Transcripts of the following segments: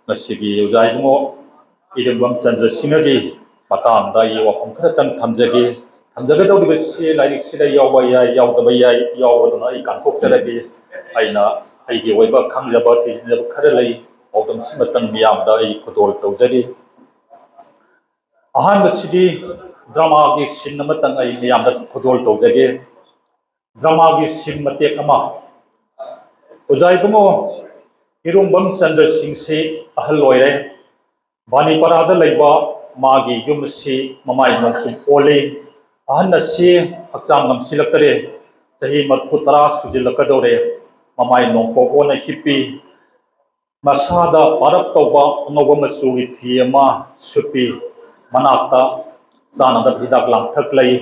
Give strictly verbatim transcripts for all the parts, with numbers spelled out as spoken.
ꯉꯁꯤꯒꯤ ꯑꯣꯖꯥ ꯏꯕꯨꯡꯉꯣ ꯏꯔꯦꯡꯕꯝ ꯆꯟꯗ꯭ꯔ ꯁꯤꯡꯍꯒꯤ ꯃꯇꯥꯡꯗ ꯑꯩ ꯋꯥꯐꯝ ꯈꯔꯇꯪ ꯊꯝꯖꯒꯦ꯫ ꯊꯝꯖꯒꯗꯧꯔꯤꯕꯁꯤ ꯂꯥꯏꯔꯤꯛꯁꯤꯗ ꯌꯥꯎꯕ ꯌꯥꯏ, ꯌꯥꯎꯗꯕ ꯌꯥꯏ, ꯌꯥꯎꯕꯗꯨꯅ ꯑꯩ ꯀꯥꯟꯊꯣꯛꯆꯔꯒꯦ꯫ ꯑꯩꯅ ꯑꯩꯒꯤ ꯑꯣꯏꯕ ꯈꯪꯖꯕ, ꯊꯤꯖꯤꯟꯖꯕ ꯈꯔ ꯂꯩ, ꯄꯥꯎꯗꯝꯁꯤꯃꯇꯪ ꯃꯤꯌꯥꯝꯗ ꯑꯩ ꯈꯨꯗꯣꯜ ꯇꯧꯖꯔꯤ꯫ ꯑꯍꯥꯟꯕꯁꯤꯗꯤ ꯗ꯭ꯔꯃꯥꯒꯤ ꯁꯤꯟ ꯑꯃꯇꯪ ꯑꯩ ꯃꯤꯌꯥꯝꯗ ꯈꯨꯗꯣꯜ ꯇꯧꯖꯒꯦ꯫ ꯗ꯭ꯔꯃꯥꯒꯤ ꯁꯤꯟ ꯃꯇꯦꯛ ꯑꯃ꯫ ꯑꯣꯖꯥ ꯏꯕꯨꯡꯉꯣ ꯏꯔꯦꯡꯕꯝ ꯆꯟꯗ꯭ꯔ ꯁꯤꯡꯁꯤ ꯑꯍꯜ ꯑꯣꯏꯔꯦ꯫ ꯕꯥꯅꯤꯄꯥꯔꯥꯗ ꯂꯩꯕ ꯃꯥꯒꯤ ꯌꯨꯝ ꯑꯁꯤ ꯃꯃꯥꯏ ꯅꯣꯡꯆꯨꯞ ꯑꯣꯜꯂꯤ꯫ ꯑꯍꯟ ꯑꯁꯤ ꯍꯛꯆꯥꯡ ꯉꯝꯁꯤꯜꯂꯛꯇꯔꯦ꯫ ꯆꯍꯤ ꯃꯔꯤꯐꯨ ꯇꯔꯥ ꯁꯨꯖꯤꯜꯂꯛꯀꯗꯧꯔꯦ꯫ ꯃꯃꯥꯏ ꯅꯣꯡꯄꯣꯛ ꯑꯣꯟꯅ ꯍꯤꯞꯄꯤ꯫ ꯃꯁꯥꯗ ꯄꯥꯔꯞ ꯇꯧꯕ ꯑꯉꯧꯕ ꯃꯆꯨꯒꯤ ꯐꯤ ꯑꯃ ꯁꯨꯞꯄꯤ꯫ ꯃꯅꯥꯛꯇ ꯆꯥꯅꯕ ꯍꯤꯗꯥꯛ ꯂꯥꯡꯊꯛ ꯂꯩ꯫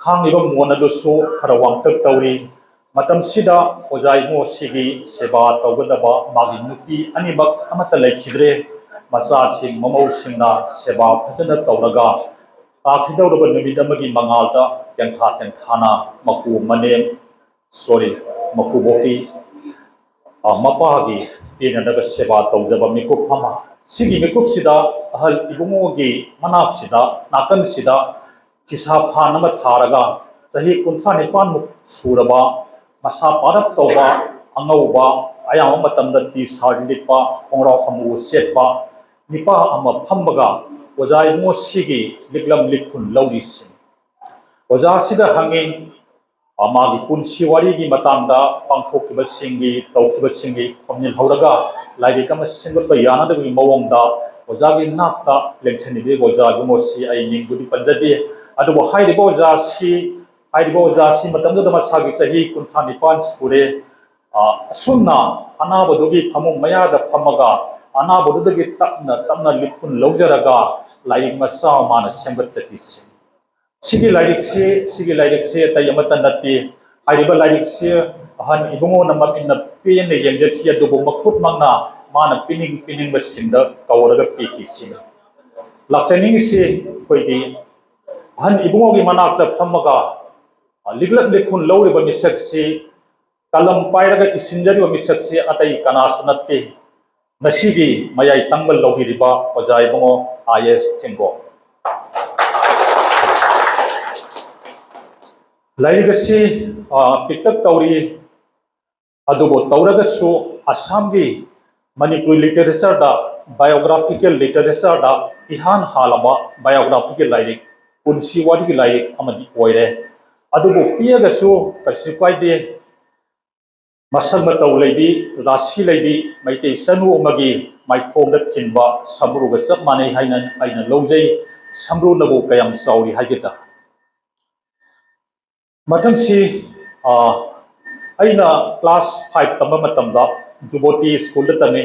ꯈꯥꯡꯂꯤꯕ ꯃꯣꯟ ꯑꯗꯨꯁꯨ ꯈꯔ ꯋꯥꯡꯇꯛ ꯇꯧꯔꯤ꯫ ꯃꯇꯝꯁꯤꯗ ꯑꯣꯖꯥ ꯏꯕꯨꯡꯉꯣꯁꯤꯒꯤ ꯁꯦꯕꯥ ꯇꯧꯒꯗꯕ ꯃꯥꯒꯤ ꯅꯨꯄꯤ ꯑꯅꯤꯃꯛ ꯑꯃꯠꯇ ꯂꯩꯈꯤꯗ꯭ꯔꯦ꯫ ꯃꯆꯥꯁꯤꯡ ꯃꯃꯧꯁꯤꯡꯅ ꯁꯦꯕꯥ ꯐꯖꯅ ꯇꯧꯔꯒ ꯇꯥꯈꯤꯗꯧꯔꯕ ꯅꯨꯃꯤꯠ ꯑꯃꯒꯤ ꯃꯉꯥꯜꯗ ꯇꯦꯡꯊꯥ ꯇꯦꯡꯊꯥꯅ ꯃꯀꯨ ꯃꯅꯦꯝ, ꯁꯣꯔꯤ, ꯃꯀꯨꯕꯣꯛꯀꯤ, ꯑ, ꯃꯄꯥꯒꯤ ꯄꯦꯟꯅꯅꯕ ꯁꯦꯕꯥ ꯇꯧꯖꯕ ꯃꯤꯀꯨꯞ ꯑꯃ꯫ ꯁꯤꯒꯤ ꯃꯤꯀꯨꯞꯁꯤꯗ ꯑꯍꯜ ꯏꯕꯨꯡꯉꯣꯒꯤ ꯃꯅꯥꯛꯁꯤꯗ, ꯅꯥꯀꯟꯁꯤꯗ ꯐꯤꯁꯥ ꯐꯥꯟ ꯑꯃ ꯊꯥꯔꯒ ꯆꯍꯤ ꯀꯨꯟꯊ꯭ꯔꯥ ꯅꯤꯄꯥꯟꯃꯨꯛ ꯁꯨꯔꯕ, ꯃꯁꯥ ꯄꯥꯔꯞ ꯇꯧꯕ, ꯑꯉꯧꯕ, ꯑꯌꯥꯝꯕ ꯃꯇꯝꯗ ꯇꯤ ꯁꯥꯔꯠ ꯂꯤꯠꯄ, ꯈꯣꯡꯒ꯭ꯔꯥꯎ ꯑꯃꯨꯕ ꯁꯦꯠꯄ ꯅꯤꯄꯥ ꯑꯃ ꯐꯝꯃꯒ ꯑꯣꯖꯥ ꯏꯕꯨꯡꯉꯣꯁꯤꯒꯤ ꯂꯤꯛꯂꯝ ꯂꯤꯛꯈꯨꯟ ꯂꯧꯔꯤꯁꯤꯅꯤ꯫ ꯑꯣꯖꯥꯁꯤꯗ ꯍꯪꯉꯤ, ꯑ, ꯃꯥꯒꯤ ꯄꯨꯟꯁꯤ ꯋꯥꯔꯤꯒꯤ ꯃꯇꯥꯡꯗ, ꯄꯥꯡꯊꯣꯛꯈꯤꯕꯁꯤꯡꯒꯤ, ꯇꯧꯈꯤꯕꯁꯤꯡꯒꯤ ꯈꯣꯝꯖꯤꯜꯍꯧꯔꯒ ꯂꯥꯏꯔꯤꯛ ꯑꯃ ꯁꯦꯝꯒꯠꯄ ꯌꯥꯅꯗꯕꯒꯤ ꯃꯑꯣꯡꯗ ꯑꯣꯖꯥꯒꯤ ꯅꯥꯛꯇ ꯂꯦꯡꯁꯤꯟꯕꯤꯕ ꯑꯣꯖꯥ ꯏꯕꯨꯡꯉꯣꯁꯤ ꯑꯩ ꯃꯤꯡꯕꯨꯗꯤ ꯄꯟꯖꯗꯦ꯫ ꯑꯗꯨꯕꯨ ꯍꯥꯏꯔꯤꯕ ꯑꯣꯖꯥꯁꯤ, ꯍꯥꯏꯔꯤꯕ ꯑꯣꯖꯥꯁꯤ ꯃꯇꯝꯗꯨꯗ ꯃꯁꯥꯒꯤ ꯆꯍꯤ ꯀꯨꯟꯊ꯭ꯔꯥ ꯅꯤꯄꯥꯟ ꯁꯨꯔꯦ꯫ ꯑ, ꯑꯁꯨꯝꯅ ꯑꯅꯥꯕꯗꯨꯒꯤ ꯐꯃꯨꯡ ꯃꯌꯥꯗ ꯐꯝꯃꯒ ꯑꯅꯥꯕꯗꯨꯗꯒꯤ ꯇꯞꯅ ꯇꯞꯅ ꯂꯤꯛꯈꯨꯟ ꯂꯧꯖꯔꯒ ꯂꯥꯏꯔꯤꯛ ꯃꯆꯥ ꯑꯃ ꯃꯥꯅ ꯁꯦꯝꯒꯠꯆꯈꯤꯁꯤ꯫ ꯁꯤꯒꯤ ꯂꯥꯏꯔꯤꯛꯁꯤ, ꯁꯤꯒꯤ ꯂꯥꯏꯔꯤꯛꯁꯤ ꯑꯇꯩ ꯑꯃꯠꯇ ꯅꯠꯇꯦ꯫ ꯍꯥꯏꯔꯤꯕ ꯂꯥꯏꯔꯤꯛꯁꯤ ꯑꯍꯟ ꯏꯕꯨꯡꯉꯣꯅ ꯃꯃꯤꯠꯅ ꯄꯦꯟꯅ ꯌꯦꯡꯖꯈꯤ, ꯑꯗꯨꯕꯨ ꯃꯈꯨꯠꯃꯛꯅ ꯃꯥꯅ ꯄꯤꯅꯤꯡ ꯄꯤꯅꯤꯡꯕꯁꯤꯡꯗ ꯀꯧꯔꯒ ꯄꯤꯈꯤ ꯁꯤꯅꯤ꯫ ꯂꯥꯛꯆꯅꯤꯡꯉꯤꯁꯤ ꯑꯩꯈꯣꯏꯒꯤ ꯑꯍꯟ ꯏꯕꯨꯡꯉꯣꯒꯤ ꯃꯅꯥꯛꯇ ꯐꯝꯃꯒ, ꯑ, ꯂꯤꯛꯂꯛ ꯂꯤꯛꯈꯨꯟ ꯂꯧꯔꯤꯕ ꯃꯤꯁꯛꯁꯤ, ꯀꯂꯝ ꯄꯥꯏꯔꯒ ꯏꯁꯤꯟꯖꯔꯤꯕ ꯃꯤꯁꯛꯁꯤ ꯑꯇꯩ ꯀꯅꯥꯁꯨ ꯅꯠꯇꯦ꯫ ꯉꯁꯤꯒꯤ ꯃꯌꯥꯏ ꯇꯪꯕ ꯂꯧꯕꯤꯔꯤꯕ ꯑꯣꯖꯥ ꯏꯕꯨꯡꯉꯣ ꯑꯥꯏ ꯑꯦꯁ ꯊꯦꯡꯒꯣ꯫ ꯂꯥꯏꯔꯤꯛ ꯑꯁꯤ ꯄꯤꯛꯇꯛ ꯇꯧꯔꯤ, ꯑꯗꯨꯕꯨ ꯇꯧꯔꯒꯁꯨ ꯑꯁꯥꯝꯒꯤ ꯃꯅꯤꯄꯨꯔꯤ ꯂꯤꯇꯔꯦꯆꯔꯗ, ꯕꯥꯏꯑꯣꯒ꯭ꯔꯥꯐꯤꯀꯦꯜ ꯂꯤꯇꯔꯦꯆꯔꯗ ꯏꯍꯥꯟ ꯍꯥꯜꯂꯕ ꯕꯥꯏꯑꯣꯒ꯭ꯔꯥꯐꯤꯀꯦꯜ ꯂꯥꯏꯔꯤꯛ, ꯄꯨꯟꯁꯤ ꯋꯥꯔꯤꯒꯤ ꯂꯥꯏꯔꯤꯛ ꯑꯃꯗꯤ ꯑꯣꯏꯔꯦ꯫ ꯑꯗꯨꯕꯨ ꯄꯤꯛꯑꯒꯁꯨ ꯀꯩꯁꯨ ꯀꯥꯏꯗꯦ꯫ ꯃꯁꯛ ꯃꯇꯧ ꯂꯩꯕꯤ, ꯔꯥꯁꯤ ꯂꯩꯕꯤ ꯃꯩꯇꯩ ꯆꯅꯨ ꯑꯃꯒꯤ ꯃꯥꯏꯊꯣꯡꯗ ꯊꯤꯟꯕ ꯁꯝꯕ꯭ꯔꯨꯒ ꯆꯞ ꯃꯥꯟꯅꯩ ꯍꯥꯏꯅ ꯑꯩꯅ ꯂꯧꯖꯩ꯫ ꯁꯝꯕ꯭ꯔꯨꯅꯕꯨ ꯀꯌꯥꯝ ꯆꯥꯎꯔꯤ ꯍꯥꯏꯒꯦꯗ꯫ ꯃꯊꯪꯁꯤ, ꯑ, ꯑꯩꯅ ꯀ꯭ꯂꯥꯁ ꯐꯥꯏꯚ ꯇꯝꯕ ꯃꯇꯝꯗ ꯖꯨꯕꯣꯇꯤ ꯁ꯭ꯀꯨꯜꯗ ꯇꯝꯃꯤ꯫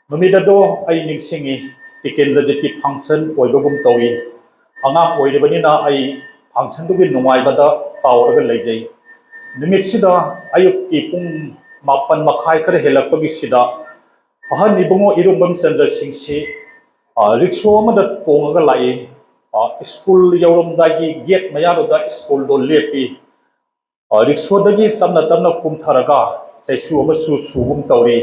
ꯅꯨꯃꯤꯠ ꯑꯗꯣ ꯑꯩ ꯅꯤꯡꯁꯤꯡꯉꯤ, ꯇꯤꯀꯦꯟꯗ꯭ꯔꯖꯤꯠꯀꯤ ꯐꯪꯁꯟ ꯑꯣꯏꯕꯒꯨꯝ ꯇꯧꯏ꯫ ꯑꯉꯥꯡ ꯑꯣꯏꯔꯤꯕꯅꯤꯅ ꯑꯩ ꯐꯪꯁꯟꯗꯨꯒꯤ ꯅꯨꯡꯉꯥꯏꯕꯗ ꯇꯥꯎꯔꯒ ꯂꯩꯖꯩ꯫ ꯅꯨꯃꯤꯠꯁꯤꯗ ꯑꯌꯨꯛꯀꯤ ꯄꯨꯡ ꯃꯥꯄꯟ ꯃꯈꯥꯏ ꯈꯔ ꯍꯦꯜꯂꯛꯄꯒꯤꯁꯤꯗ ꯑꯍꯟ ꯏꯕꯨꯡꯉꯣ ꯏꯔꯨꯝꯕꯝ ꯆꯟꯗ꯭ꯔ ꯁꯤꯡꯁꯤ, ꯑ, ꯔꯤꯛꯁꯣ ꯑꯃꯗ ꯇꯣꯡꯉꯒ ꯂꯥꯛꯏ꯫ ꯑ, ꯁ꯭ꯀꯨꯜ ꯌꯧꯔꯝꯗꯥꯏꯒꯤ ꯒꯦꯠ ꯃꯌꯥꯗꯨꯗ ꯁ꯭ꯀꯨꯜꯗꯣ ꯂꯦꯞꯄꯤ꯫ ꯑ, ꯔꯤꯛꯁꯣꯗꯒꯤ ꯇꯞꯅ ꯇꯞꯅ ꯀꯨꯝꯊꯔꯒ ꯆꯩꯁꯨ ꯑꯃꯁꯨ ꯁꯨꯒꯨꯝ ꯇꯧꯔꯤ꯫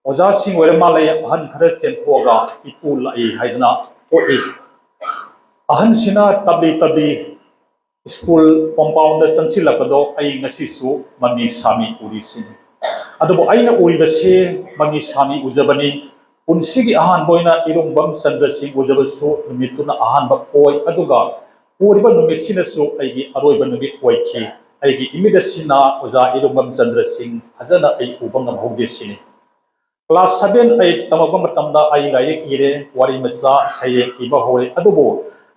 ꯑꯣꯖꯥꯁꯤꯡ ꯑꯣꯏꯔ ꯃꯥꯜꯂꯦ, ꯑꯍꯟ ꯈꯔ ꯆꯦꯟꯊꯣꯛꯑꯒ ꯏꯄꯨ ꯂꯥꯛꯏ ꯍꯥꯏꯗꯅ ꯊꯣꯛꯏ꯫ ꯑꯍꯟꯁꯤꯅ ꯇꯞꯂꯤ ꯇꯞꯂꯤ ꯁ꯭ꯀꯨꯜ ꯀꯣꯝꯄꯥꯎꯟꯗ ꯆꯪꯁꯤꯜꯂꯛꯄꯗꯣ ꯑꯩ ꯉꯁꯤꯁꯨ ꯃꯃꯤ ꯁꯥꯃꯤ ꯎꯔꯤꯁꯤꯅꯤ꯫ ꯑꯗꯨꯕꯨ ꯑꯩꯅ ꯎꯔꯤꯕꯁꯤ ꯃꯃꯤ ꯁꯥꯃꯤ ꯎꯖꯕꯅꯤ꯫ ꯄꯨꯟꯁꯤꯒꯤ ꯑꯍꯥꯟꯕ ꯑꯣꯏꯅ ꯏꯔꯨꯡꯕꯝ ꯆꯟꯗ꯭ꯔ ꯁꯤꯡ ꯎꯖꯕꯁꯨ ꯅꯨꯃꯤꯠꯇꯨꯅ ꯑꯍꯥꯟꯕ ꯑꯣꯏ꯫ ꯑꯗꯨꯒ ꯎꯔꯤꯕ ꯅꯨꯃꯤꯠꯁꯤꯅꯁꯨ ꯑꯩꯒꯤ ꯑꯔꯣꯏꯕ ꯅꯨꯃꯤꯠ ꯑꯣꯏꯈꯤ꯫ ꯑꯩꯒꯤ ꯏꯃꯤꯠ ꯑꯁꯤꯅ ꯑꯣꯖꯥ ꯏꯔꯨꯡꯕꯝ ꯆꯟꯗ꯭ꯔ ꯁꯤꯡ ꯐꯖꯅ ꯑꯩ ꯎꯕ ꯉꯝꯍꯧꯗꯦ ꯁꯤꯅꯤ꯫ ꯀ꯭ꯂꯥꯁ ꯁꯚꯦꯟ ꯑꯩꯠ ꯇꯝꯃꯛꯄ ꯃꯇꯝꯗ ꯑꯩ ꯂꯥꯏꯔꯤꯛ ꯏꯔꯦ, ꯋꯥꯔꯤ ꯃꯆꯥ ꯁꯩꯔꯦꯡ ꯏꯕ ꯍꯧꯔꯦ꯫ ꯑꯗꯨꯕꯨ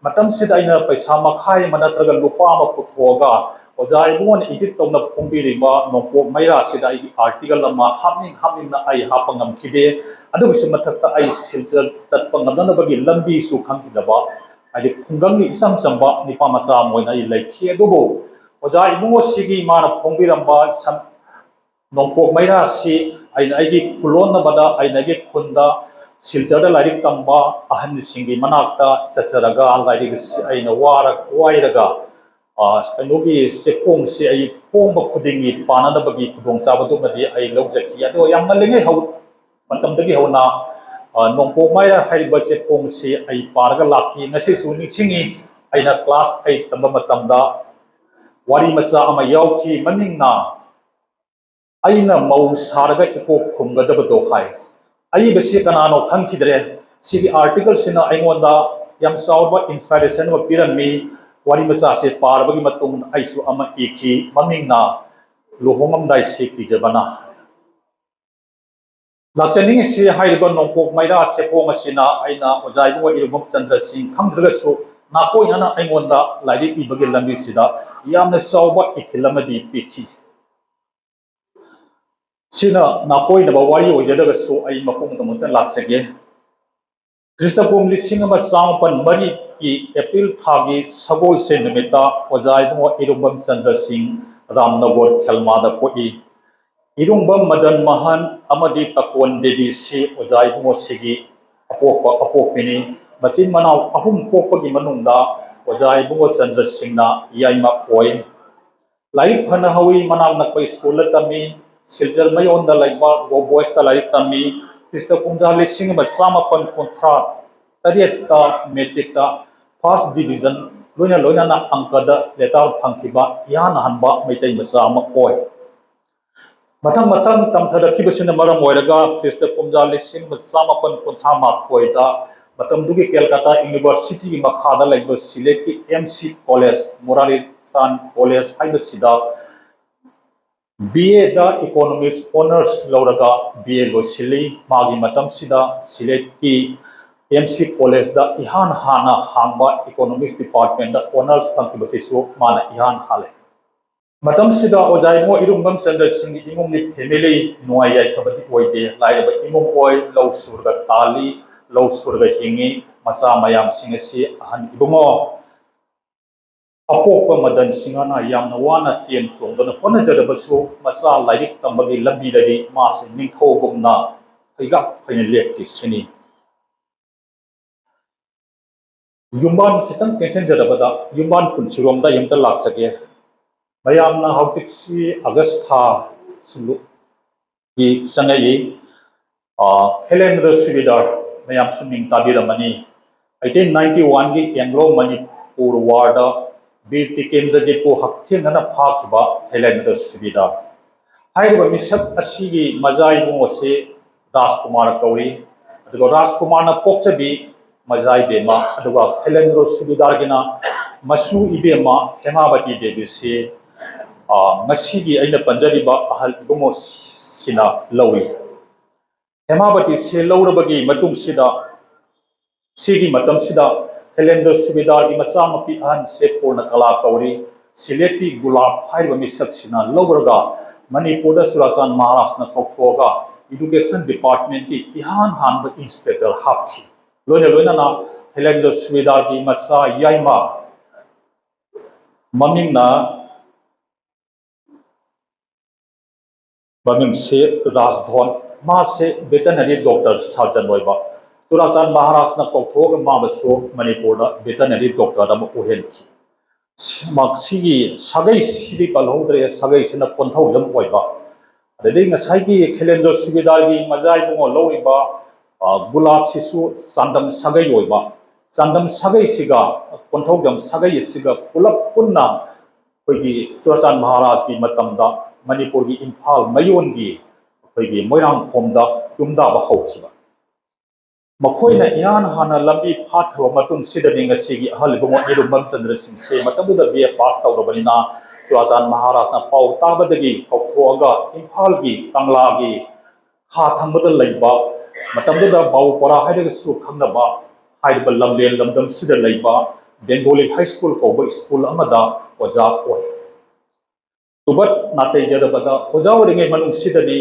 ꯃꯇꯝꯁꯤꯗ ꯑꯩꯅ ꯄꯩꯁꯥ ꯃꯈꯥꯏ ꯑꯃ ꯅꯠꯇ꯭ꯔꯒ ꯂꯨꯄꯥ ꯑꯃ ꯄꯨꯊꯣꯛꯑꯒ ꯑꯣꯖꯥ ꯏꯕꯨꯡꯉꯣꯅ ꯏꯗꯤꯠ ꯇꯧꯅ ꯐꯣꯡꯕꯤꯔꯤꯕ ꯅꯣꯡꯄꯣꯛ ꯃꯩꯔꯥꯁꯤꯗ ꯑꯩꯒꯤ ꯑꯥꯔꯇꯤꯀꯜ ꯑꯃ ꯍꯥꯞꯅꯤꯡ ꯍꯥꯞꯅꯤꯡꯅ ꯑꯩ ꯍꯥꯞꯄ ꯉꯝꯈꯤꯗꯦ꯫ ꯑꯗꯨꯒꯤꯁꯨ ꯃꯊꯛꯇ ꯑꯩ ꯁꯤꯜꯆꯔ ꯆꯠꯄ ꯉꯝꯅꯅꯕꯒꯤ ꯂꯝꯕꯤꯁꯨ ꯈꯪꯈꯤꯗꯕ, ꯍꯥꯏꯗꯤ ꯈꯨꯡꯒꯪꯒꯤ ꯏꯆꯝ ꯆꯝꯕ ꯅꯤꯄꯥ ꯃꯆꯥ ꯑꯃ ꯑꯣꯏꯅ ꯑꯩ ꯂꯩꯈꯤ꯫ ꯑꯗꯨꯕꯨ ꯑꯣꯖꯥ ꯏꯕꯨꯡꯉꯣꯁꯤꯒꯤ ꯃꯥꯅ ꯐꯣꯡꯕꯤꯔꯝꯕ ꯁꯝ-, ꯅꯣꯡꯄꯣꯛ ꯃꯩꯔꯥꯁꯤ ꯑꯩꯅ ꯑꯩꯒꯤ ꯈꯨꯂꯣꯟꯅꯕꯗ, ꯑꯩꯅ ꯑꯩꯒꯤ ꯈꯨꯟꯗ ꯁꯤꯜꯆꯔꯗ ꯂꯥꯏꯔꯤꯛ ꯇꯝꯕ ꯑꯍꯟꯁꯤꯡꯒꯤ ꯃꯅꯥꯛꯇ ꯆꯠꯆꯔꯒ ꯂꯥꯏꯔꯤꯛ ꯑꯁꯤ ꯑꯩꯅ ꯋꯥꯔ-, ꯋꯥꯏꯔꯒ, ꯑ, ꯀꯩꯅꯣꯒꯤ ꯆꯦꯐꯣꯡꯁꯤ ꯑꯩ ꯐꯣꯡꯕ ꯈꯨꯗꯤꯡꯒꯤ ꯄꯥꯅꯅꯕꯒꯤ ꯈꯨꯗꯣꯡꯆꯥꯕꯗꯨꯃꯗꯤ ꯑꯩ ꯂꯧꯖꯈꯤ꯫ ꯑꯗꯣ ꯌꯥꯝ ꯉꯜꯂꯤꯉꯩ ꯍꯧ-, ꯃꯇꯝꯗꯒꯤ ꯍꯧꯅ, ꯑ, ꯅꯣꯡꯄꯣꯛ ꯃꯥꯏꯔꯥ ꯍꯥꯏꯔꯤꯕ ꯆꯦꯐꯣꯡꯁꯤ ꯑꯩ ꯄꯥꯔꯒ ꯂꯥꯛꯈꯤ꯫ ꯉꯁꯤꯁꯨ ꯅꯤꯡꯁꯤꯡꯉꯤ, ꯑꯩꯅ class eight ꯇꯝꯕ ꯃꯇꯝꯗ ꯋꯥꯔꯤ ꯃꯆꯥ ꯑꯃ ꯌꯥꯎꯈꯤ, ꯃꯃꯤꯡꯅ "ꯑꯩꯅ ꯃꯧ ꯁꯥꯔꯒ ꯏꯀꯣꯛ ꯈꯨꯝꯒꯗꯕꯗꯣ" ꯍꯥꯏ꯫ ꯑꯏꯕꯁꯤ ꯀꯅꯥꯅꯣ ꯈꯪꯈꯤꯗ꯭ꯔꯦ꯫ ꯁꯤꯒꯤ article ꯁꯤꯅ ꯑꯩꯉꯣꯟꯗ ꯌꯥꯝ ꯆꯥꯎꯔꯕ inspiration ꯑꯃ ꯄꯤꯔꯝꯃꯤ꯫ ꯋꯥꯔꯤ ꯃꯆꯥꯁꯦ ꯄꯥꯔꯕꯒꯤ ꯃꯇꯨꯡꯗ ꯑꯩꯁꯨ ꯑꯃ ꯏꯈꯤ, ꯃꯃꯤꯡꯅ "ꯂꯨꯍꯣꯡꯉꯝꯗꯥꯏꯁꯤ ꯀꯤꯖꯕꯅ"꯫ ꯂꯥꯛꯆꯅꯤꯡꯉꯤꯁꯤ ꯍꯥꯏꯔꯤꯕ ꯅꯣꯡꯄꯣꯛ ꯃꯩꯔꯥ ꯆꯦꯐꯣꯡ ꯑꯁꯤꯅ ꯑꯩꯅ ꯑꯣꯖꯥ ꯏꯕꯨꯡꯉꯣ ꯏꯔꯨꯝꯕꯝ ꯆꯟꯗ꯭ꯔ ꯁꯤꯡ ꯈꯪꯗ꯭ꯔꯒꯁꯨ ꯅꯥꯀꯣꯏꯅꯅ ꯑꯩꯉꯣꯟꯗ ꯂꯥꯏꯔꯤꯛ ꯏꯕꯒꯤ ꯂꯝꯕꯤꯁꯤꯗ ꯌꯥꯝꯅ ꯆꯥꯎꯕ ꯏꯊꯤꯜ ꯑꯃꯗꯤ ꯄꯤꯈꯤ꯫ ꯁꯤꯅ ꯅꯥꯀꯣꯏꯅꯕ ꯋꯥꯔꯤ ꯑꯣꯏꯖꯔꯒꯁꯨ ꯑꯩ ꯃꯄꯨꯡꯗꯃꯛꯇ ꯂꯥꯛꯆꯒꯦ꯫ ꯈ꯭ꯔꯤꯁꯇꯄꯨꯝ ꯂꯤꯁꯤꯡ ꯑꯃ ꯆꯥꯃꯥꯄꯟ ꯃꯔꯤꯒꯤ April ꯊꯥꯒꯤ ꯁꯒꯣꯜꯁꯦꯟ ꯅꯨꯃꯤꯠꯇ ꯑꯣꯖꯥ ꯏꯕꯨꯡꯉꯣ ꯏꯔꯨꯝꯕꯝ ꯆꯟꯗ꯭ꯔ ꯁꯤꯡ ꯔꯥꯝꯅꯒꯣꯔ ꯈꯦꯜꯃꯥꯗ ꯄꯣꯛꯏ꯫ ꯏꯔꯨꯡꯕꯝ ꯃꯗꯟ ꯃꯍꯟ ꯑꯃꯗꯤ ꯇꯀꯣꯟ ꯗꯦꯕꯤꯁꯤ ꯑꯣꯖꯥ ꯏꯕꯨꯡꯉꯣꯁꯤꯒꯤ ꯑꯄꯣꯛꯄ ꯑꯄꯣꯛꯄꯤꯅꯤ꯫ ꯃꯆꯤꯟ ꯃꯅꯥꯎ ꯑꯍꯨꯝ ꯄꯣꯛꯄꯒꯤ ꯃꯅꯨꯡꯗ ꯑꯣꯖꯥ ꯏꯕꯨꯡꯉꯣ ꯆꯟꯗ꯭ꯔ ꯁꯤꯡꯅ ꯌꯥꯏꯃ ꯑꯣꯏ꯫ ꯂꯥꯏꯔꯤꯛ ꯐꯅ ꯍꯧꯏ, ꯃꯅꯥꯛ ꯅꯛꯄ ꯁ꯭ꯀꯨꯜꯗ ꯇꯝꯃꯤ꯫ ꯁꯤꯜꯆꯔ ꯃꯌꯣꯟꯗ ꯂꯩꯕ ꯒꯣ ꯕꯣꯏꯁꯇ ꯂꯥꯏꯔꯤꯛ ꯇꯝꯃꯤ꯫ ꯈ꯭ꯔꯤꯁꯇ ꯀꯨꯝꯖꯥ ꯂꯤꯁꯤꯡ ꯑꯃ ꯆꯥꯃꯥꯄꯟ ꯀꯨꯟꯊ꯭ꯔꯥ ꯇꯔꯦꯠꯇ ꯃꯦꯇ꯭ꯔꯤꯛꯇ first division ꯂꯣꯏꯅ ꯂꯣꯏꯅꯅ ꯑꯪꯀꯗ letter ꯐꯪꯈꯤꯕ ꯏꯍꯥꯟ ꯍꯥꯟꯕ ꯃꯩꯇꯩ ꯃꯆꯥ ꯑꯃ ꯑꯣꯏ꯫ ꯃꯊꯪ ꯃꯊꯪ ꯇꯝꯊꯔꯛꯈꯤꯕꯁꯤꯅ ꯃꯔꯝ ꯑꯣꯏꯔꯒ ꯈ꯭ꯔꯤꯁꯇ ꯀꯨꯝꯖꯥ ꯂꯤꯁꯤꯡ ꯑꯃ ꯆꯥꯃꯥꯄꯟ ꯀꯨꯟꯊ꯭ꯔꯥ ꯃꯥꯊꯣꯏꯗ ꯃꯇꯝꯗꯨꯒꯤ ꯀꯦꯜꯀꯇꯥ ꯌꯨꯅꯤꯚꯔꯁꯤꯇꯤꯒꯤ ꯃꯈꯥꯗ ꯂꯩꯕ ꯁꯤꯂꯦꯠꯀꯤ M C College, ꯃꯨꯔꯥꯔꯤ ꯆꯥꯟ College ꯍꯥꯏꯕꯁꯤꯗ B A the Economics Honours ꯂꯧꯔꯒ B A ꯂꯣꯏꯁꯤꯜꯂꯤ꯫ ꯃꯥꯒꯤ ꯃꯇꯝꯁꯤꯗ ꯁꯤꯂꯦꯠꯀꯤ M C College ꯗ ꯏꯍꯥꯟ ꯍꯥꯟꯅ ꯍꯥꯡꯕ Economics Department ꯇ Honours ꯐꯪꯈꯤꯕꯁꯤꯁꯨ ꯃꯥꯅ ꯏꯍꯥꯟ ꯍꯥꯜꯂꯦ꯫ ꯃꯇꯝꯁꯤꯗ ꯑꯣꯖꯥ ꯏꯕꯨꯡꯉꯣ ꯏꯔꯨꯝꯕꯝ ꯆꯟꯗ꯭ꯔ ꯁꯤꯡꯒꯤ ꯏꯃꯨꯡꯒꯤ family ꯅꯨꯡꯉꯥꯏ ꯌꯥꯏꯐꯕꯗꯤ ꯑꯣꯏꯗꯦ꯫ ꯂꯥꯏꯔꯕ ꯏꯃꯨꯡ ꯑꯣꯏ, ꯂꯧ ꯁꯨꯔꯒ ꯇꯥꯜꯂꯤ, ꯂꯧ ꯁꯨꯔꯒ ꯍꯤꯡꯉꯤ꯫ ꯃꯆꯥ ꯃꯌꯥꯝꯁꯤꯡ ꯑꯁꯤ ꯑꯍꯟ ꯏꯕꯨꯡꯉꯣ ꯑꯄꯣꯛꯄ ꯃꯗꯟ ꯁꯤꯡꯍꯅ ꯌꯥꯝꯅ ꯋꯥꯅ ꯆꯦꯟ ꯆꯣꯡꯗꯨꯅ ꯍꯣꯠꯅꯖꯔꯕꯁꯨ ꯃꯆꯥ ꯂꯥꯏꯔꯤꯛ ꯇꯝꯕꯒꯤ ꯂꯝꯕꯤꯗꯗꯤ ꯃꯥꯁꯤ ꯅꯤꯡꯊꯧꯒꯨꯝꯅ ꯐꯩꯒꯥꯛ ꯐꯩꯅ ꯂꯦꯞꯈꯤ ꯁꯤꯅꯤ꯫ ꯌꯨꯝꯕꯥꯟ ꯈꯤꯇꯪ ꯇꯦꯟꯁꯤꯟꯖꯔꯕꯗ ꯌꯨꯝꯕꯥꯟ ꯄꯨꯟꯁꯤꯔꯣꯝꯗ ꯑꯩ ꯑꯝꯇ ꯂꯥꯛꯆꯒꯦ꯫ ꯃꯌꯥꯝꯅ ꯍꯧꯖꯤꯛꯁꯤ August ꯊꯥ ꯁꯨ ꯆꯪꯉꯛꯏ꯫ ꯈꯦꯂꯦꯟꯗ꯭ꯔ ꯁꯨꯕꯦꯗꯥꯔ, ꯃꯌꯥꯝꯁꯨ ꯃꯤꯡ ꯇꯥꯕꯤꯔꯝꯃꯅꯤ꯫ ꯑꯩꯠꯇꯤꯟ ꯅꯥꯏꯟꯇꯤ ꯋꯥꯟꯒꯤ ꯑꯦꯡꯒ꯭ꯂꯣ ꯃꯅꯤꯄꯨꯔ ꯋꯥꯔꯗ ꯕꯤꯔ ꯇꯤꯀꯦꯟꯗ꯭ꯔꯖꯤꯠꯄꯨ ꯍꯛꯊꯦꯡꯅꯅ ꯐꯥꯈꯤꯕ ꯈꯦꯂꯦꯟꯗ꯭ꯔ ꯁꯨꯕꯦꯗꯥꯔ꯫ ꯍꯥꯏꯔꯤꯕ ꯃꯤꯁꯛ ꯑꯁꯤꯒꯤ ꯃꯖꯥ ꯏꯕꯨꯡ ꯑꯁꯤ ꯔꯥꯖꯀꯨꯃꯥꯔ ꯀꯧꯏ꯫ ꯑꯗꯨꯒ ꯔꯥꯖꯀꯨꯃꯥꯔꯅ ꯄꯣꯛꯆꯕꯤ ꯃꯖꯥ ꯏꯕꯦꯝꯃ, ꯑꯗꯨꯒ ꯈꯦꯂꯦꯟꯗ꯭ꯔ ꯁꯨꯕꯦꯗꯥꯔꯒꯤꯅ ꯃꯁꯨ ꯏꯕꯦꯝꯃ ꯍꯦꯃꯥꯕꯇꯤ ꯗꯦꯕꯤꯁꯤ, ꯑ, ꯉꯁꯤꯒꯤ ꯑꯩꯅ ꯄꯟꯖꯔꯤꯕ ꯑꯍꯜ ꯏꯕꯨꯡꯉꯣꯁꯤꯅ ꯂꯧꯏ꯫ ꯍꯦꯃꯥꯕꯇꯤꯁꯦ ꯂꯧꯔꯕꯒꯤ ꯃꯇꯨꯡꯁꯤꯗ, ꯁꯤꯒꯤ ꯃꯇꯝꯁꯤꯗ ꯈꯦꯂꯦꯟꯗ꯭ꯔ ꯁꯨꯕꯦꯗꯥꯔꯒꯤ ꯃꯆꯥꯅꯨꯄꯤ ꯑꯍꯟꯁꯦ ꯄꯨꯔꯅꯀꯂꯥ ꯀꯧꯔꯤ꯫ ꯁꯤꯂꯦꯠꯀꯤ ꯒꯨꯂꯥꯞ ꯍꯥꯏꯔꯤꯕ ꯃꯤꯁꯛꯁꯤꯅ ꯂꯧꯔꯒ ꯃꯅꯤꯄꯨꯔꯗ ꯆꯨꯔꯥꯆꯥꯟ ꯃꯍꯥꯔꯥꯖꯅ ꯀꯧꯊꯣꯛꯑꯒ education departmentꯀꯤ ꯏꯍꯥꯟ ꯍꯥꯟꯕ inspector ꯍꯥꯞꯈꯤ꯫ ꯂꯣꯏꯅ ꯂꯣꯏꯅꯅ ꯈꯦꯂꯦꯟꯗ꯭ꯔ ꯁꯨꯕꯦꯗꯥꯔꯒꯤ ꯃꯆꯥ ꯌꯥꯏꯃ, ꯃꯃꯤꯡꯅ ꯃꯃꯤꯡꯁꯦ ꯔꯥꯖꯙꯣꯟ, ꯃꯥꯁꯦ veterinary doctor surgeon ꯑꯣꯏꯕ꯫ ꯆꯨꯔꯥꯆꯥꯟ ꯃꯍꯥꯔꯥꯖꯅ ꯀꯧꯊꯣꯛꯑꯒ ꯃꯥꯕꯨꯁꯨ ꯃꯅꯤꯄꯨꯔꯗ veterinary doctor ꯑꯃ ꯑꯣꯏꯍꯟꯈꯤ꯫ ꯃꯁꯤꯒꯤ ꯁꯥꯒꯩꯁꯤꯗꯤ ꯄꯜꯍꯧꯗ꯭ꯔꯦ, ꯁꯥꯒꯩꯁꯤꯅ ꯀꯣꯟꯊꯧꯖꯝ ꯑꯣꯏꯕ꯫ ꯑꯗꯩꯗꯤ ꯉꯁꯥꯏꯒꯤ ꯈꯦꯂꯦꯟꯗ꯭ꯔ ꯁꯨꯕꯦꯗꯥꯔꯒꯤ ꯃꯖꯥ ꯏꯕꯨꯡꯉꯣ ꯂꯧꯔꯤꯕ, ꯑ, ꯒꯨꯂꯥꯞꯁꯤꯁꯨ ꯆꯥꯟꯗꯝ ꯁꯥꯒꯩ ꯑꯣꯏꯕ꯫ ꯆꯥꯟꯗꯝ ꯁꯥꯒꯩꯁꯤꯒ ꯀꯣꯟꯊꯧꯖꯝ ꯁꯥꯒꯩ ꯑꯁꯤꯒ ꯄꯨꯂꯞ ꯄꯨꯟꯅ ꯑꯩꯈꯣꯏꯒꯤ ꯆꯨꯔꯥꯆꯥꯟ ꯃꯍꯥꯔꯥꯖꯀꯤ ꯃꯇꯝꯗ ꯃꯅꯤꯄꯨꯔꯒꯤ ꯏꯝꯐꯥꯜ ꯃꯌꯣꯟꯒꯤ ꯑꯩꯈꯣꯏꯒꯤ ꯃꯣꯏꯔꯥꯡꯈꯣꯝꯗ ꯌꯨꯝꯗꯥꯕ ꯍꯧꯈꯤꯕ꯫ ꯃꯈꯣꯏꯅ ꯏꯍꯥꯟ ꯍꯥꯟꯅ ꯂꯝꯕꯤ ꯐꯥꯠꯈ꯭ꯔꯕ ꯃꯇꯨꯡꯁꯤꯗꯅꯤ ꯉꯁꯤꯒꯤ ꯑꯍꯜ ꯏꯕꯨꯡꯉꯣ ꯏꯔꯨꯝꯕꯝ ꯆꯟꯗ꯭ꯔ ꯁꯤꯡꯁꯦ ꯃꯇꯝꯗꯨꯗ B A pass ꯇꯧꯔꯕꯅꯤꯅ ꯆꯨꯔꯥꯆꯥꯟ ꯃꯍꯥꯔꯥꯖꯅ ꯄꯥꯎ ꯇꯥꯕꯗꯒꯤ ꯀꯧꯊꯣꯛꯑꯒ ꯏꯝꯐꯥꯜꯒꯤ ꯀꯪꯂꯥꯒꯤ ꯈꯥ ꯊꯪꯕꯗ ꯂꯩꯕ, ꯃꯇꯝꯗꯨꯗ ꯕꯥꯕꯨꯄꯥꯔꯥ ꯍꯥꯏꯔꯒꯁꯨ ꯈꯪꯅꯕ, ꯍꯥꯏꯔꯤꯕ ꯂꯝꯂꯦꯟ ꯂꯝꯗꯝꯁꯤꯗ ꯂꯩꯕ ꯕꯦꯡꯒꯣꯂꯤ ꯍꯥꯏ ꯁ꯭ꯀꯨꯜ ꯀꯧꯕ ꯁ꯭ꯀꯨꯜ ꯑꯃꯗ ꯑꯣꯖꯥ ꯑꯣꯏ꯫ ꯇꯨꯕꯠ ꯅꯥꯇꯩ ꯌꯥꯗꯕꯗ ꯑꯣꯖꯥ ꯑꯣꯏꯔꯤꯉꯩ ꯃꯅꯨꯡꯁꯤꯗꯅꯤ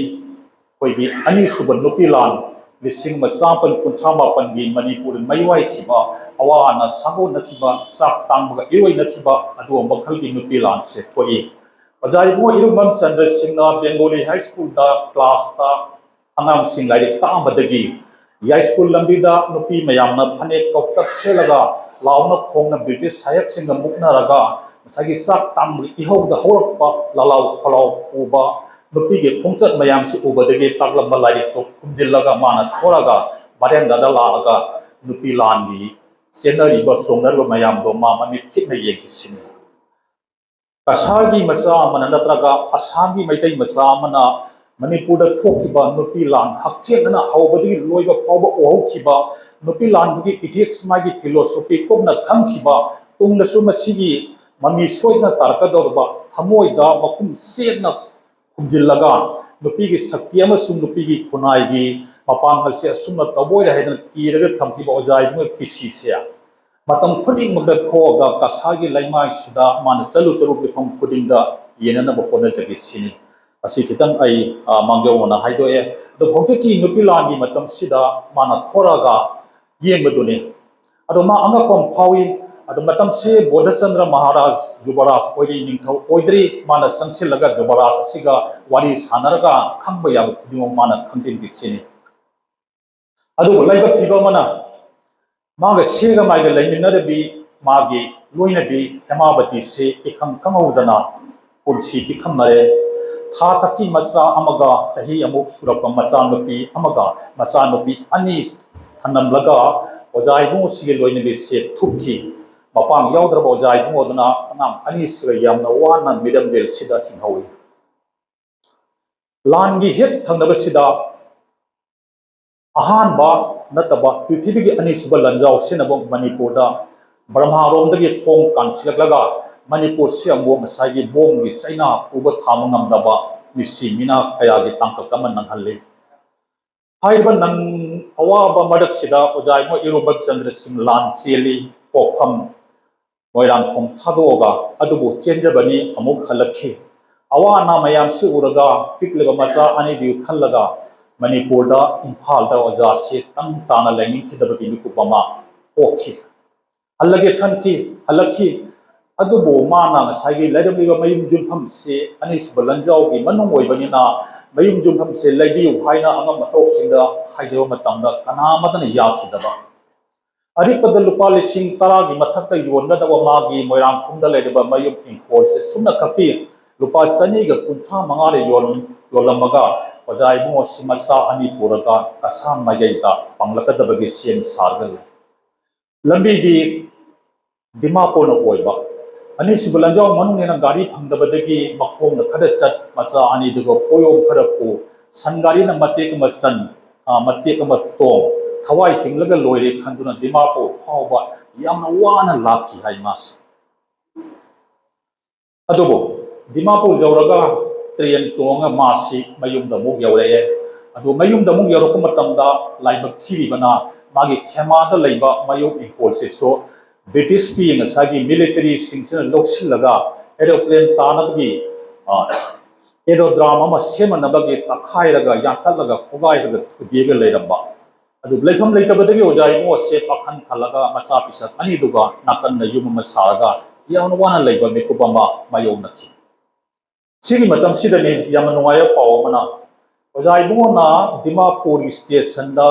ꯑꯩꯈꯣꯏꯒꯤ ꯑꯅꯤꯁꯨꯕ ꯅꯨꯄꯤ ꯂꯥꯟ, ꯂꯤꯁꯤꯡ ꯑꯃ ꯆꯥꯃꯥꯄꯟ ꯀꯨꯟꯊ꯭ꯔꯥ ꯃꯥꯄꯟꯒꯤ ꯃꯅꯤꯄꯨꯔ ꯃꯩꯋꯥꯏꯈꯤꯕ, ꯑꯋꯥ ꯑꯅꯥ ꯁꯥꯒꯣꯟꯅꯈꯤꯕ, ꯆꯥꯛ ꯇꯥꯡꯕꯒ ꯏꯔꯣꯏꯅꯈꯤꯕ ꯑꯗꯨꯒꯨꯝꯕ ꯃꯈꯜꯒꯤ ꯅꯨꯄꯤ ꯂꯥꯟꯁꯦ ꯊꯣꯛꯏ꯫ ꯑꯣꯖꯥ ꯏꯕꯨꯡꯉꯣ ꯏꯔꯨꯝꯕꯝ ꯆꯟꯗ꯭ꯔ ꯁꯤꯡꯅ ꯕꯦꯡꯒꯣꯂꯤ ꯍꯥꯏ ꯁ꯭ꯀꯨꯜꯗ ꯀ꯭ꯂꯥꯁꯇ ꯑꯉꯥꯡꯁꯤꯡ ꯂꯥꯏꯔꯤꯛ ꯇꯥꯛꯑꯝꯕꯗꯒꯤ ꯌꯥꯏꯁ꯭ꯀꯨꯜ ꯂꯝꯕꯤꯗ ꯅꯨꯄꯤ ꯃꯌꯥꯝꯅ ꯐꯅꯦꯛ ꯀꯧꯇꯛ ꯁꯦꯠꯂꯒ ꯂꯥꯎꯅ ꯈꯣꯡꯅ ꯕ꯭ꯔꯤꯇꯤꯁ ꯁꯥꯍꯦꯕꯁꯤꯡꯒ ꯃꯨꯛꯅꯔꯒ ꯉꯁꯥꯏꯒꯤ ꯆꯥꯛ ꯇꯥꯡꯕꯒꯤ ꯏꯍꯧꯗ ꯍꯧꯔꯛꯄ ꯂꯥꯂꯥꯎ ꯈꯣꯂꯥꯎ ꯄꯨꯕ ꯅꯨꯄꯤꯒꯤ ꯈꯣꯡꯆꯠ ꯃꯌꯥꯝꯁꯤ ꯎꯕꯗꯒꯤ ꯇꯥꯛꯂꯝꯕ ꯂꯥꯏꯔꯤꯛꯇꯣ ꯈꯨꯝꯖꯤꯜꯂꯒ ꯃꯥꯅ ꯊꯣꯔꯒ ꯕꯥꯔꯦꯟꯗꯥꯗ ꯂꯥꯛꯑꯒ ꯅꯨꯄꯤ ꯂꯥꯟꯒꯤ ꯆꯦꯟꯅꯔꯤꯕ ꯆꯣꯡꯅꯔꯤꯕ ꯃꯌꯥꯝꯗꯣ ꯃꯥ ꯃꯃꯤꯠ ꯊꯤꯠꯅ ꯌꯦꯡꯈꯤꯁꯤꯅꯤ꯫ ꯀꯁꯥꯔꯒꯤ ꯃꯆꯥ ꯑꯃꯅ ꯅꯠꯇ꯭ꯔꯒ ꯑꯁꯥꯝꯒꯤ ꯃꯩꯇꯩ ꯃꯆꯥ ꯑꯃꯅ ꯃꯅꯤꯄꯨꯔꯗ ꯊꯣꯛꯈꯤꯕ ꯅꯨꯄꯤ ꯂꯥꯟ ꯍꯛꯊꯦꯡꯅꯅ ꯍꯧꯕꯗꯒꯤ ꯂꯣꯏꯕ ꯐꯥꯎꯕ ꯎꯍꯧꯈꯤꯕ ꯅꯨꯄꯤ ꯂꯥꯟꯗꯨꯒꯤ ethics, ꯃꯥꯒꯤ philosophy ꯀꯨꯞꯅ ꯈꯪꯈꯤꯕ, ꯇꯨꯡꯗꯁꯨ ꯃꯁꯤꯒꯤ ꯃꯃꯤ ꯁꯣꯏꯗꯅ ꯇꯥꯔꯛꯀꯗꯧꯔꯕ ꯊꯃꯣꯏꯗ ꯃꯈꯨꯝ ꯆꯦꯠꯅ ꯈꯨꯝꯖꯤꯜꯂꯒ ꯅꯨꯄꯤꯒꯤ ꯁꯛꯇꯤ ꯑꯃꯁꯨꯡ ꯅꯨꯄꯤꯒꯤ ꯈꯨꯟꯅꯥꯏꯒꯤ ꯃꯄꯥꯡꯒꯜꯁꯦ ꯑꯁꯨꯝꯅ ꯇꯧꯕ ꯑꯣꯏꯔꯦ ꯍꯥꯏꯗꯅ ꯀꯤꯔꯒ ꯊꯝꯈꯤꯕ ꯑꯣꯖꯥ ꯏꯕꯨꯡꯉꯣ ꯀꯤꯁꯤꯁꯦ ꯃꯇꯝ ꯈꯨꯗꯤꯡꯃꯛꯇ ꯊꯣꯛꯑꯒ ꯀꯁꯥꯔꯒꯤ ꯂꯩꯃꯥꯏꯁꯤꯗ ꯃꯥꯅ ꯆꯠꯂꯨ ꯆꯠꯂꯨ ꯃꯐꯝ ꯈꯨꯗꯤꯡꯗ ꯌꯦꯟꯅꯅꯕ ꯍꯣꯠꯅꯖꯒꯦ ꯁꯤꯅꯤ꯫ ꯑꯁꯤ ꯈꯤꯇꯪ ꯑꯩ, ꯑ, ꯃꯥꯡꯖꯧꯅꯅ ꯍꯥꯏꯗꯣꯛꯑꯦ꯫ ꯑꯗꯣ ꯍꯧꯖꯤꯛꯀꯤ ꯅꯨꯄꯤ ꯂꯥꯟꯒꯤ ꯃꯇꯝꯁꯤꯗ ꯃꯥꯅ ꯊꯣꯔꯛꯑꯒ ꯌꯦꯡꯕꯗꯨꯅꯤ꯫ ꯑꯗꯣ ꯃꯥ ꯑꯉꯛꯄ ꯑꯃ ꯐꯥꯎꯏ꯫ ꯑꯗꯣ ꯃꯇꯝꯁꯤ ꯕꯣꯙꯆꯟꯗ꯭ꯔ ꯃꯍꯥꯔꯥꯖ ꯖꯨꯕꯔꯥꯖ ꯑꯣꯏꯔꯤ, ꯅꯤꯡꯊꯧ ꯑꯣꯏꯗ꯭ꯔꯤ꯫ ꯃꯥꯅ ꯆꯪꯁꯤꯜꯂꯒ ꯖꯨꯕꯔꯥꯖ ꯑꯁꯤꯒ ꯋꯥꯔꯤ ꯁꯥꯟꯅꯔꯒ ꯈꯪꯕ ꯌꯥꯕ ꯈꯨꯗꯤꯡꯃꯛ ꯃꯥꯅ ꯈꯪꯖꯤꯟꯈꯤ ꯁꯤꯅꯤ꯫ ꯑꯗꯨꯕꯨ ꯂꯥꯏꯕꯛ ꯊꯤꯕ ꯑꯃꯅ ꯃꯥꯒ ꯁꯦꯒ ꯃꯥꯏꯒ ꯂꯩꯃꯤꯟꯅꯔꯕꯤ ꯃꯥꯒꯤ ꯂꯣꯏꯅꯕꯤ ꯍꯦꯃꯥꯕꯇꯤꯁꯤ ꯏꯈꯪ ꯈꯪꯍꯧꯗꯅ ꯄꯨꯟꯁꯤ ꯄꯤꯈꯝꯅꯔꯦ꯫ ꯊꯥ ꯊꯛꯀꯤ ꯃꯆꯥ ꯑꯃꯒ ꯆꯍꯤ ꯑꯃꯨꯛ ꯁꯨꯔꯛꯄ ꯃꯆꯥꯅꯨꯄꯤ ꯑꯃꯒ ꯃꯆꯥꯅꯨꯄꯤ ꯑꯅꯤ ꯊꯝꯂꯝꯂꯒ ꯑꯣꯖꯥ ꯏꯕꯨꯡꯉꯣꯁꯤꯒꯤ ꯂꯣꯏꯅꯕꯤꯁꯦ ꯊꯨꯞꯈꯤ꯫ ꯃꯄꯥꯡ ꯌꯥꯎꯗ꯭ꯔꯕ ꯑꯣꯖꯥ ꯏꯕꯨꯡꯉꯣꯗꯨꯅ ꯑꯉꯥꯡ ꯑꯅꯤꯁꯤꯒ ꯌꯥꯝꯅ ꯋꯥꯅ ꯃꯤꯔꯝꯂꯦꯟꯁꯤꯗ ꯍꯤꯡꯍꯧꯏ꯫ ꯂꯥꯟꯒꯤ ꯍꯦꯛ ꯊꯪꯅꯕꯁꯤꯗ ꯑꯍꯥꯟꯕ ꯅꯠꯇꯕ ꯄ꯭ꯔꯤꯊꯤꯕꯤꯒꯤ ꯑꯅꯤꯁꯨꯕ ꯂꯥꯟꯖꯥꯎ ꯁꯤꯟꯅꯕ ꯃꯅꯤꯄꯨꯔꯗ ꯕꯔꯃꯥꯔꯣꯝꯗꯒꯤ ꯈꯣꯡ ꯀꯥꯟꯁꯤꯜꯂꯛꯂꯒ ꯃꯅꯤꯄꯨꯔꯁꯤ ꯑꯃꯨꯛ ꯉꯁꯥꯏꯒꯤ ꯕꯣꯝꯒꯤ ꯆꯩꯅꯥ ꯄꯨꯕ ꯊꯥꯕ ꯉꯝꯗꯕ ꯃꯤꯁꯤ ꯃꯤꯅꯥ ꯀꯌꯥꯒꯤ ꯇꯥꯡꯀꯛ ꯑꯃ ꯅꯪꯍꯜꯂꯤ꯫ ꯍꯥꯏꯔꯤꯕ ꯅꯪ ꯑꯋꯥꯕ ꯃꯔꯛꯁꯤꯗ ꯑꯣꯖꯥ ꯏꯕꯨꯡꯉꯣ ꯏꯔꯣꯝꯕ ꯆꯟꯗ꯭ꯔ ꯁꯤꯡ ꯂꯥꯟ ꯆꯦꯜꯂꯤ꯫ ꯄꯣꯛꯐꯝ ꯃꯣꯏꯔꯥꯡꯈꯣꯝ ꯊꯥꯗꯣꯛꯑꯒ ꯑꯗꯨꯕꯨ ꯆꯦꯟꯖꯕꯅꯤ ꯑꯃꯨꯛ ꯍꯜꯂꯛꯈꯤ꯫ ꯑꯋꯥ ꯑꯅꯥ ꯃꯌꯥꯝꯁꯤ ꯎꯔꯒ ꯄꯤꯛꯂꯤꯕ ꯃꯆꯥ ꯑꯅꯤꯗꯨ ꯈꯜꯂꯒ ꯃꯅꯤꯄꯨꯔꯗ ꯏꯝꯐꯥꯜꯗ ꯑꯣꯖꯥꯁꯤ ꯇꯪ ꯇꯥꯅ ꯂꯩꯅꯤꯡꯈꯤꯗꯕꯒꯤ ꯃꯤꯀꯨꯞ ꯑꯃ ꯄꯣꯛꯈꯤ꯫ ꯍꯜꯂꯒꯦ ꯈꯟꯈꯤ, ꯍꯜꯂꯛꯈꯤ꯫ ꯑꯗꯨꯕꯨ ꯃꯥꯅ ꯉꯁꯥꯏꯒꯤ ꯂꯩꯔꯝꯂꯤꯕ ꯃꯌꯨꯝ ꯌꯨꯝꯐꯝꯁꯤ ꯑꯅꯤꯁꯨꯕ ꯂꯥꯟꯖꯥꯎꯒꯤ ꯃꯅꯨꯡ ꯑꯣꯏꯕꯅꯤꯅ ꯃꯌꯨꯝ ꯌꯨꯝꯐꯝꯁꯤ ꯂꯩꯕꯤꯌꯨ ꯍꯥꯏꯅ ꯑꯉꯝ ꯑꯊꯧꯁꯤꯡꯗ ꯍꯥꯏꯖꯕ ꯃꯇꯝꯗ ꯀꯅꯥ ꯑꯃꯠꯇꯅ ꯌꯥꯈꯤꯗꯕ꯫ ꯑꯔꯤꯛꯄꯗ ꯂꯨꯄꯥ ꯂꯤꯁꯤꯡ ꯇꯔꯥꯒꯤ ꯃꯊꯛꯇ ꯌꯣꯟꯒꯗꯕ ꯃꯥꯒꯤ ꯃꯣꯏꯔꯥꯡꯈꯣꯝꯗ ꯂꯩꯔꯤꯕ ꯃꯌꯨꯝ ꯏꯪꯈꯣꯜꯁꯦ ꯁꯨꯞꯅ ꯈꯛꯀꯤ ꯂꯨꯄꯥ ꯆꯅꯤꯒ ꯀꯨꯟꯊ꯭ꯔꯥ ꯃꯉꯥꯗ ꯌꯣꯜꯂꯝꯃꯒ ꯑꯣꯖꯥ ꯏꯕꯨꯡꯉꯣꯁꯤ ꯃꯆꯥ ꯑꯅꯤ ꯄꯨꯔꯒ ꯀꯁꯥꯔ ꯃꯥꯏꯀꯩꯗ ꯄꯥꯡꯂꯛꯀꯗꯕꯒꯤ ꯁꯦꯝ ꯁꯥꯔꯒ ꯂꯩ꯫ ꯂꯝꯕꯤꯗꯤ ꯗꯤꯃꯥꯄꯨꯔꯅ ꯑꯣꯏꯕ꯫ ꯑꯅꯤꯁꯨꯕ ꯂꯥꯟꯖꯥꯎ ꯃꯅꯨꯡꯅꯤꯅ ꯒꯥꯔꯤ ꯐꯪꯗꯕꯗꯒꯤ ꯃꯈꯣꯡꯅ ꯈꯔ ꯆꯠ, ꯃꯆꯥ ꯑꯅꯤꯗꯨꯒ ꯄꯣꯌꯣꯝ ꯈꯔ ꯄꯨ, ꯁꯟ ꯒꯥꯔꯤꯅ ꯃꯇꯦꯛ ꯑꯃ ꯆꯟ, ꯃꯇꯦꯛ ꯑꯃ ꯇꯣꯡ, ꯊꯋꯥꯏ ꯍꯤꯡꯂꯒ ꯂꯣꯏꯔꯦ ꯈꯟꯗꯨꯅ ꯗꯤꯃꯥꯄꯨꯔ ꯐꯥꯎꯕ ꯌꯥꯝꯅ ꯋꯥꯅ ꯂꯥꯛꯈꯤ ꯍꯥꯏ ꯃꯥꯁꯤ꯫ ꯑꯗꯨꯕꯨ ꯗꯤꯃꯥꯄꯨꯔ ꯌꯧꯔꯒ ꯇ꯭ꯔꯦꯟ ꯇꯣꯡꯉꯒ ꯃꯥꯁꯤ ꯃꯌꯨꯝꯗ ꯑꯃꯨꯛ ꯌꯧꯔꯛꯑꯦ꯫ ꯑꯗꯨ ꯃꯌꯨꯝꯗ ꯑꯃꯨꯛ ꯌꯧꯔꯛꯄ ꯃꯇꯝꯗ ꯂꯥꯏꯕꯛ ꯊꯤꯔꯤꯕꯅ ꯃꯥꯒꯤ ꯈꯦꯃꯥꯗ ꯂꯩꯕ ꯃꯌꯨꯝ ꯏꯪꯈꯣꯜꯁꯤꯁꯨ ꯕ꯭ꯔꯤꯇꯤꯁꯀꯤ ꯉꯁꯥꯏꯒꯤ ꯃꯤꯂꯤꯇꯔꯤꯁꯤꯡꯁꯤꯅ ꯂꯧꯁꯤꯜꯂꯒ ꯑꯦꯔꯣꯄ꯭ꯂꯦꯟ ꯇꯥꯅꯕꯒꯤ, ꯑ, ꯑꯦꯔꯣꯗ꯭ꯔꯥꯝ ꯑꯃ ꯁꯦꯝꯅꯅꯕꯒꯤ ꯇꯛꯈꯥꯏꯔꯒ, ꯌꯥꯟꯊꯠꯂꯒ, ꯈꯣꯒꯥꯏꯔꯒ ꯊꯨꯗꯦꯛꯑꯒ ꯂꯩꯔꯝꯕ꯫ ꯑꯗꯨ ꯂꯩꯐꯝ ꯂꯩꯇꯕꯗꯒꯤ ꯑꯣꯖꯥ ꯏꯕꯨꯡꯉꯣꯁꯦ ꯄꯥꯈꯟ ꯈꯜꯂꯒ ꯃꯆꯥ ꯄꯤꯁꯛ ꯑꯅꯤꯗꯨꯒ ꯅꯥꯀꯟꯗ ꯌꯨꯝ ꯑꯃ ꯁꯥꯔꯒ ꯌꯥꯝꯅ ꯋꯥꯅ ꯂꯩꯕ ꯃꯤꯀꯨꯞ ꯑꯃ ꯃꯥꯌꯣꯛꯅꯈꯤ꯫ ꯁꯤꯒꯤ ꯃꯇꯝꯁꯤꯗꯅꯤ ꯌꯥꯝꯅ ꯅꯨꯡꯉꯥꯏꯕ ꯄꯥꯎ ꯑꯃꯅ, ꯑꯣꯖꯥ ꯏꯕꯨꯡꯉꯣꯅ ꯗꯤꯃꯥꯄꯨꯔꯒꯤ ꯁ꯭ꯇꯦꯁꯟꯗ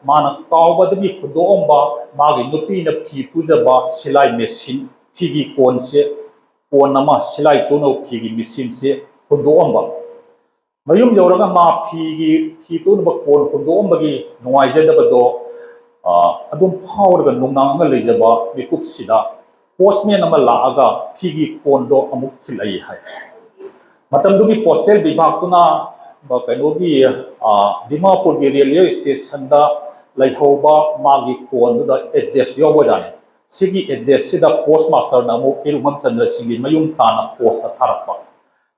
ꯃꯥꯅ ꯀꯥꯎꯕꯗꯒꯤ ꯍꯨꯟꯗꯣꯛꯑꯝꯕ ꯃꯥꯒꯤ ꯅꯨꯄꯤꯅ ꯐꯤ ꯇꯨꯖꯕ ꯁꯤꯂꯥꯏ ꯃꯦꯁꯤꯟ, ꯐꯤꯒꯤ ꯀꯣꯟꯁꯦ, ꯀꯣꯟ ꯑꯃ, ꯁꯤꯂꯥꯏ ꯇꯨꯅꯕ ꯐꯤꯒꯤ ꯃꯦꯁꯤꯟꯁꯦ ꯍꯨꯟꯗꯣꯛꯑꯝꯕ꯫ ꯃꯌꯨꯝ ꯌꯧꯔꯒ ꯃꯥ ꯐꯤꯒꯤ, ꯐꯤ ꯇꯨꯅꯕ ꯀꯣꯟ ꯍꯨꯟꯗꯣꯛꯑꯝꯕꯒꯤ ꯅꯨꯡꯉꯥꯏꯖꯗꯕꯗꯣ, ꯑ, ꯑꯗꯨꯝ ꯐꯥꯎꯔꯒ ꯅꯨꯡꯅꯥꯡ ꯑꯃ ꯂꯩꯖꯕ ꯃꯤꯀꯨꯞꯁꯤꯗ ꯄꯣꯁꯃꯦꯟ ꯑꯃ ꯂꯥꯛꯑꯒ ꯐꯤꯒꯤ ꯀꯣꯟꯗꯣ ꯑꯃꯨꯛ ꯊꯤꯜꯂꯛꯏ ꯍꯥꯏ꯫ ꯃꯇꯝꯗꯨꯒꯤ ꯄꯣꯁꯇꯦꯜ ꯕꯤꯚꯥꯒꯇꯨꯅ, ꯑ, ꯀꯩꯅꯣꯒꯤ, ꯑ, ꯗꯤꯃꯥꯄꯨꯔꯒꯤ ꯔꯦꯜꯋꯦ ꯁ꯭ꯇꯦꯁꯟꯗ ꯂꯩꯍꯧꯕ ꯃꯥꯒꯤ ꯀꯣꯟꯗꯨꯗ ꯑꯦꯗ꯭ꯔꯦꯁ ꯌꯥꯎꯕꯖꯥꯠꯅꯤ꯫ ꯁꯤꯒꯤ ꯑꯦꯗ꯭ꯔꯦꯁꯁꯤꯗ ꯄꯣꯁ ꯃꯥꯁꯇꯔꯅ ꯑꯃꯨꯛ ꯏꯔꯨꯝꯕꯝ ꯆꯟꯗ꯭ꯔ ꯁꯤꯡꯒꯤ ꯃꯌꯨꯝ ꯇꯥꯟꯅ ꯄꯣꯁꯇ ꯊꯥꯔꯛꯄ꯫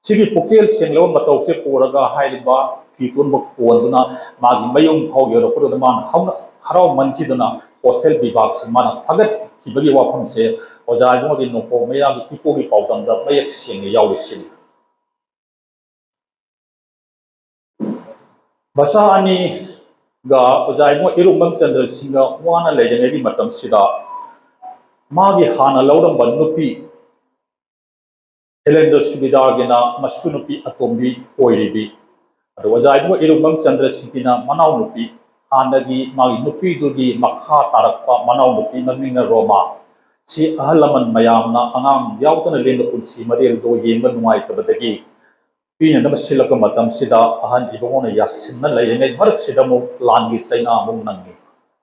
ꯁꯤꯒꯤ ꯄꯨꯛꯆꯦꯜ ꯁꯦꯡꯂꯕ ꯃꯇꯧꯁꯦ ꯄꯨꯔꯒ ꯍꯥꯏꯔꯤꯕ ꯐꯤ ꯇꯨꯅꯕ ꯀꯣꯟꯗꯨꯅ ꯃꯥꯒꯤ ꯃꯌꯨꯝ ꯐꯥꯎ ꯌꯧꯔꯛꯄꯗꯨꯗ ꯃꯥꯅ ꯍꯧꯅ ꯍꯔꯥꯎꯃꯟꯈꯤꯗꯨꯅ ꯄꯣꯁꯇꯦꯜ ꯕꯤꯚꯥꯒꯁꯤ ꯃꯥꯅ ꯊꯥꯒꯠꯈꯤꯕꯒꯤ ꯋꯥꯐꯝꯁꯦ ꯑꯣꯖꯥ ꯏꯕꯨꯡꯉꯣꯒꯤ ꯅꯣꯡꯄꯣꯛ ꯃꯩꯔꯥꯒꯤ ꯏꯄꯣꯒꯤ ꯄꯥꯎꯗꯝꯗ ꯃꯌꯦꯛ ꯁꯦꯡꯅ ꯌꯥꯎꯔꯤ ꯁꯤꯅꯤ꯫ ꯃꯆꯥ ꯑꯅꯤꯒ ꯑꯣꯖꯥ ꯏꯕꯨꯡꯉꯣ ꯏꯔꯨꯝꯕꯝ ꯆꯟꯗ꯭ꯔ ꯁꯤꯡꯒ ꯋꯥꯅ ꯂꯩꯔꯤꯉꯩꯒꯤ ꯃꯇꯝꯁꯤꯗ ꯃꯥꯒꯤ ꯍꯥꯟꯅ ꯂꯧꯔꯝꯕ ꯅꯨꯄꯤ ꯍꯦꯂꯦꯟꯗ꯭ꯔ ꯁꯨꯕꯤꯗꯥꯒꯤꯅ ꯃꯁꯨ ꯅꯨꯄꯤ ꯑꯇꯣꯝꯕꯤ ꯑꯣꯏꯔꯤꯕꯤ, ꯑꯗꯨꯒ ꯑꯣꯖꯥ ꯏꯕꯨꯡꯉꯣ ꯏꯔꯨꯝꯕꯝ ꯆꯟꯗ꯭ꯔ ꯁꯤꯡꯒꯤꯅ ꯃꯅꯥꯎꯅꯨꯄꯤ, ꯍꯥꯟꯅꯒꯤ ꯃꯥꯒꯤ ꯅꯨꯄꯤꯗꯨꯒꯤ ꯃꯈꯥ ꯇꯥꯔꯛꯄ ꯃꯅꯥꯎꯅꯨꯄꯤ ꯃꯃꯤꯡꯅ ꯔꯣꯃꯥ꯫ ꯁꯤ ꯑꯍꯜ ꯂꯃꯟ ꯃꯌꯥꯝꯅ ꯑꯉꯥꯡ ꯌꯥꯎꯗꯅ ꯂꯦꯟꯕ ꯄꯨꯟꯁꯤ ꯃꯔꯦꯜꯗꯣ ꯌꯦꯡꯕ ꯅꯨꯡꯉꯥꯏꯇꯕꯗꯒꯤ ꯄꯤꯅꯅꯕ ꯁꯤꯜꯂꯛꯄ ꯃꯇꯝꯁꯤꯗ ꯑꯍꯟ ꯏꯕꯨꯡꯉꯣꯅ ꯌꯥꯁꯤꯟꯅ ꯂꯩꯔꯤꯉꯩ ꯃꯔꯛꯁꯤꯗ ꯑꯃꯨꯛ ꯂꯥꯟꯒꯤ ꯆꯩꯅꯥ ꯑꯃꯨꯛ ꯅꯪꯉꯤ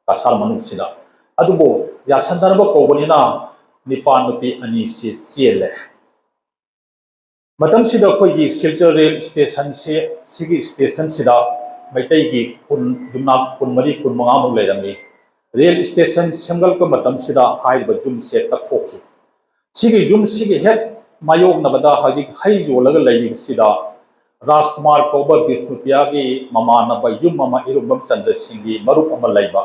ꯀꯁꯥꯔ ꯃꯅꯨꯡꯁꯤꯗ꯫ ꯑꯗꯨꯕꯨ ꯌꯥꯁꯟꯅꯅꯕ ꯀꯧꯕꯅꯤꯅ ꯅꯤꯄꯥ ꯅꯨꯄꯤ ꯑꯅꯤꯁꯤ ꯆꯦꯜꯂꯦ꯫ ꯃꯇꯝꯁꯤꯗ ꯑꯩꯈꯣꯏꯒꯤ ꯁꯤꯜꯆꯔ ꯔꯦꯜ ꯁ꯭ꯇꯦꯁꯟꯁꯦ, ꯁꯤꯒꯤ ꯁ꯭ꯇꯦꯁꯟꯁꯤꯗ ꯃꯩꯇꯩꯒꯤ ꯈꯨꯟ ꯌꯨꯝꯅꯥꯛ ꯀꯨꯟꯃꯔꯤ ꯀꯨꯟꯃꯉꯥꯃꯨꯛ ꯂꯩꯔꯝꯃꯤ꯫ ꯔꯦꯜ ꯁ꯭ꯇꯦꯁꯟ ꯁꯦꯝꯒꯠꯂꯛꯄ ꯃꯇꯝꯁꯤꯗ ꯍꯥꯏꯔꯤꯕ ꯌꯨꯝꯁꯦ ꯀꯛꯊꯣꯛꯈꯤ꯫ ꯁꯤꯒꯤ ꯌꯨꯝꯁꯤꯒꯤ ꯍꯦꯛ ꯃꯥꯌꯣꯛꯅꯕꯗ ꯍꯧꯖꯤꯛ ꯍꯩ ꯌꯣꯜꯂꯒ ꯂꯩꯔꯤꯕꯁꯤꯗ ꯔꯥꯖꯀꯨꯃꯥꯔ ꯀꯧꯕ ꯕꯤꯁꯅꯨꯄ꯭ꯔꯤꯌꯥꯒꯤ ꯃꯃꯥꯟꯅꯕ ꯌꯨꯝ ꯑꯃ ꯏꯔꯨꯝꯕꯝ ꯆꯟꯗ꯭ꯔ ꯁꯤꯡꯒꯤ ꯃꯔꯨꯞ ꯑꯃ ꯂꯩꯕ꯫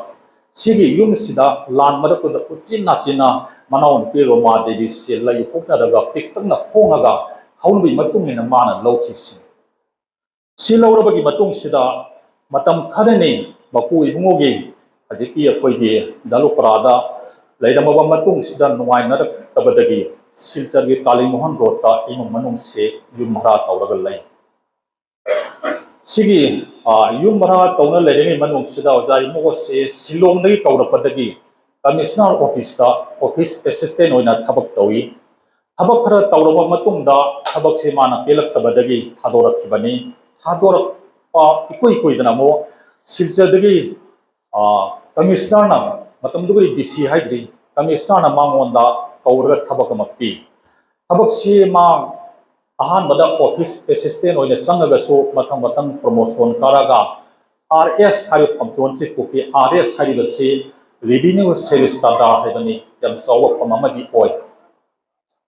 ꯁꯤꯒꯤ ꯌꯨꯝꯁꯤꯗ ꯂꯥꯟ ꯃꯔꯛꯇꯨꯗ ꯎꯆꯤꯟ ꯅꯥꯆꯤꯟꯅ ꯃꯅꯥꯎꯅꯨꯄꯤ ꯔꯣꯃꯥ ꯗꯦꯕꯤꯁꯤ ꯂꯩ ꯍꯨꯛꯅꯔꯒ ꯄꯤꯛꯇꯛꯅ ꯍꯣꯡꯉꯒ ꯍꯧꯅꯕꯤ ꯃꯇꯨꯡ ꯏꯟꯅ ꯃꯥꯅ ꯂꯧꯈꯤꯁꯤ꯫ ꯁꯤ ꯂꯧꯔꯕꯒꯤ ꯃꯇꯨꯡꯁꯤꯗ ꯃꯇꯝ ꯈꯔꯅꯤ ꯃꯄꯨ ꯏꯕꯨꯡꯉꯣꯒꯤ ꯍꯧꯖꯤꯛꯀꯤ ꯑꯩꯈꯣꯏꯒꯤ ꯗꯥꯂꯨꯄꯔꯥꯗ ꯂꯩꯔꯝꯃꯕ ꯃꯇꯨꯡꯁꯤꯗ ꯅꯨꯡꯉꯥꯏꯅꯔꯛꯇꯕꯗꯒꯤ ꯁꯤꯜꯆꯔꯒꯤ ꯀꯥꯂꯤꯃꯣꯍꯟ ꯔꯣꯗꯇ ꯏꯃꯨꯡ ꯃꯅꯨꯡꯁꯤ ꯌꯨꯝ ꯚꯔꯥ ꯇꯧꯔꯒ ꯂꯩ꯫ ꯁꯤꯒꯤ, ꯑ, ꯌꯨꯝ ꯚꯔꯥ ꯇꯧꯅ ꯂꯩꯔꯤꯉꯩ ꯃꯅꯨꯡꯁꯤꯗ ꯑꯣꯖꯥ ꯏꯕꯨꯡꯉꯣꯁꯦ ꯁꯤꯂꯣꯡꯗꯒꯤ ꯀꯧꯔꯛꯄꯗꯒꯤ ꯀꯃꯤꯁꯅꯔ ꯑꯣꯐꯤꯁꯇ ꯑꯣꯐꯤꯁ ꯑꯦꯁꯤꯁꯇꯦꯟ ꯑꯣꯏꯅ ꯊꯕꯛ ꯇꯧꯏ꯫ ꯊꯕꯛ ꯈꯔ ꯇꯧꯔꯕ ꯃꯇꯨꯡꯗ ꯊꯕꯛꯁꯦ ꯃꯥꯅ ꯄꯦꯜꯂꯛꯇꯕꯗꯒꯤ ꯊꯥꯗꯣꯔꯛꯈꯤꯕꯅꯤ꯫ ꯊꯥꯗꯣꯔꯛꯄ ꯏꯀꯨꯏ ꯀꯨꯏꯗꯅ ꯑꯃꯨꯛ ꯁꯤꯜꯆꯔꯗꯒꯤ, ꯑ, ꯀꯃꯤꯁꯅꯔꯅ, ꯃꯇꯝꯗꯨꯒꯤ ꯗꯤ ꯁꯤ ꯍꯥꯏꯗ꯭ꯔꯤ, ꯀꯃꯤꯁꯅꯔꯅ ꯃꯉꯣꯟꯗ ꯀꯧꯔꯒ ꯊꯕꯛ ꯑꯃ ꯄꯤ꯫ ꯊꯕꯛꯁꯤ ꯃꯥ ꯑꯍꯥꯟꯕꯗ ꯑꯣꯐꯤꯁ ꯑꯦꯁꯤꯁꯇꯦꯟ ꯑꯣꯏꯅ ꯆꯪꯉꯒꯁꯨ ꯃꯊꯪ ꯃꯊꯪ ꯄ꯭ꯔꯣꯃꯣꯁꯟ ꯀꯥꯔꯒ ꯑꯥꯔ ꯑꯦꯁ ꯍꯥꯏꯕ ꯐꯝꯗꯣꯟꯁꯤ ꯄꯨꯈꯤ꯫ ꯑꯥꯔ ꯑꯦꯁ ꯍꯥꯏꯔꯤꯕꯁꯤ ꯔꯦꯚꯤꯅ꯭ꯌꯨ ꯁꯦꯔꯤꯁꯇꯥꯗꯥꯔ ꯍꯥꯏꯕꯅꯤ, ꯌꯥꯝ ꯆꯥꯎꯕ ꯐꯝ ꯑꯃꯗꯤ ꯑꯣꯏ꯫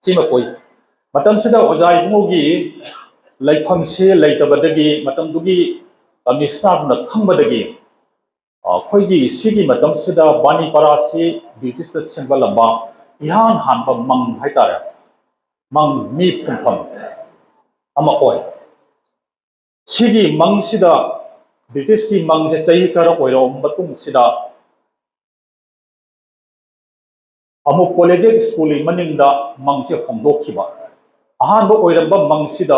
ꯁꯤꯃ ꯄꯨꯏ꯫ ꯃꯇꯝꯁꯤꯗ ꯑꯣꯖꯥ ꯏꯕꯨꯡꯉꯣꯒꯤ ꯂꯩꯐꯝꯁꯤ ꯂꯩꯇꯕꯗꯒꯤ ꯃꯇꯝꯗꯨꯒꯤ ꯀꯃꯤꯁꯅꯔꯅ ꯈꯪꯕꯗꯒꯤ ꯑꯩꯈꯣꯏꯒꯤ ꯁꯤꯒꯤ ꯃꯇꯝꯁꯤꯗ ꯕꯥꯅꯤꯄꯥꯔꯥꯁꯤ ꯕ꯭ꯔꯤꯇꯤꯁꯅ ꯁꯦꯝꯒꯠꯂꯝꯕ ꯏꯍꯥꯟ ꯍꯥꯟꯕ ꯃꯪ ꯍꯥꯏꯇꯥꯔꯦ, ꯃꯪ ꯃꯤ ꯐꯨꯝꯐꯝ ꯑꯃ ꯑꯣꯏ꯫ ꯁꯤꯒꯤ ꯃꯪꯁꯤꯗ ꯕ꯭ꯔꯤꯇꯤꯁꯀꯤ ꯃꯪꯁꯦ ꯆꯍꯤ ꯈꯔ ꯑꯣꯏꯔꯕ ꯃꯇꯨꯡꯁꯤꯗ ꯑꯃꯨꯛ ꯀꯣꯂꯦꯖꯤꯌꯦꯠ ꯁ꯭ꯀꯨꯜꯒꯤ ꯃꯅꯤꯡꯗ ꯃꯪꯁꯦ ꯍꯣꯡꯗꯣꯛꯈꯤꯕ꯫ ꯑꯍꯥꯟꯕ ꯑꯣꯏꯔꯝꯕ ꯃꯪꯁꯤꯗ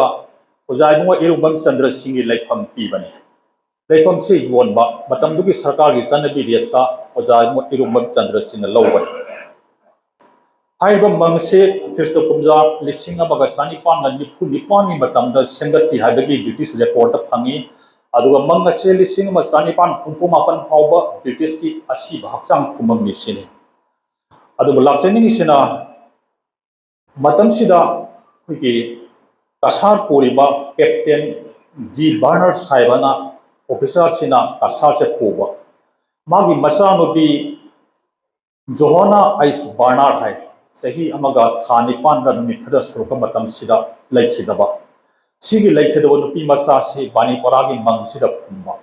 ꯑꯣꯖꯥ ꯏꯕꯨꯡꯉꯣ ꯏꯔꯨꯝꯕꯝ ꯆꯟꯗ꯭ꯔ ꯁꯤꯡꯒꯤ ꯂꯩꯐꯝ ꯄꯤꯕꯅꯤ꯫ ꯂꯩꯐꯝꯁꯤ ꯌꯣꯟꯕ, ꯃꯇꯝꯗꯨꯒꯤ ꯁꯔꯀꯥꯔꯒꯤ ꯆꯠꯅꯕꯤ ꯔꯦꯠꯇ ꯑꯣꯖꯥ ꯏꯕꯨꯡꯉꯣ ꯏꯔꯨꯝꯕꯝ ꯆꯟꯗ꯭ꯔ ꯁꯤꯡꯅ ꯂꯧꯕꯅꯤ꯫ ꯍꯥꯏꯔꯤꯕ ꯃꯪꯁꯤ ꯈ꯭ꯔꯤꯁꯇ ꯀꯨꯝꯖꯥ ꯂꯤꯁꯤꯡ ꯑꯃꯒ ꯆꯅꯤꯄꯥꯟꯒ ꯅꯤꯐꯨ ꯅꯤꯄꯥꯟꯒꯤ ꯃꯇꯝꯗ ꯁꯦꯝꯒꯠꯈꯤ ꯍꯥꯏꯕꯒꯤ ꯕ꯭ꯔꯤꯇꯤꯁ ꯔꯦꯀꯣꯔꯗꯇ ꯐꯪꯉꯤ꯫ ꯑꯗꯨꯒ ꯃꯪ ꯑꯁꯤ ꯂꯤꯁꯤꯡ ꯑꯃ ꯆꯅꯤꯄꯥꯟ ꯍꯨꯝꯐꯨ ꯃꯥꯄꯟ ꯐꯥꯎꯕ ꯕ꯭ꯔꯤꯇꯤꯁꯀꯤ ꯑꯁꯤꯕ ꯍꯛꯆꯥꯡ ꯈꯨꯃꯪꯅꯤ ꯁꯤꯅꯤ꯫ ꯑꯗꯨꯕꯨ ꯂꯥꯛꯆꯅꯤꯡꯉꯤꯁꯤꯅ, ꯃꯇꯝꯁꯤꯗ ꯑꯩꯈꯣꯏꯒꯤ ꯀꯁꯥꯔ ꯄꯨꯔꯤꯕ ꯀꯦꯞꯇꯦꯟ ꯖꯤ ꯕꯔꯅꯔ ꯁꯥꯏꯕꯅ, ꯑꯣꯐꯤꯁꯥꯔꯁꯤꯅ ꯀꯁꯥꯔꯁꯦ ꯄꯨꯕ꯫ ꯃꯥꯒꯤ ꯃꯆꯥꯅꯨꯄꯤ ꯖꯣꯍꯣꯅꯥ ꯑꯩꯁ ꯕꯔꯅꯥꯔ ꯍꯥꯏ, ꯆꯍꯤ ꯑꯃꯒ ꯊꯥ ꯅꯤꯄꯥꯟꯒ ꯅꯨꯃꯤꯠ ꯈꯔ ꯁꯨꯔꯛꯄ ꯃꯇꯝꯁꯤꯗ ꯂꯩꯈꯤꯗꯕ꯫ ꯁꯤꯒꯤ ꯂꯩꯈꯤꯗꯕ ꯅꯨꯄꯤ ꯃꯆꯥꯁꯤ ꯕꯥꯅꯤꯄꯣꯔꯥꯒꯤ ꯃꯪꯁꯤꯗ ꯐꯨꯝꯕ꯫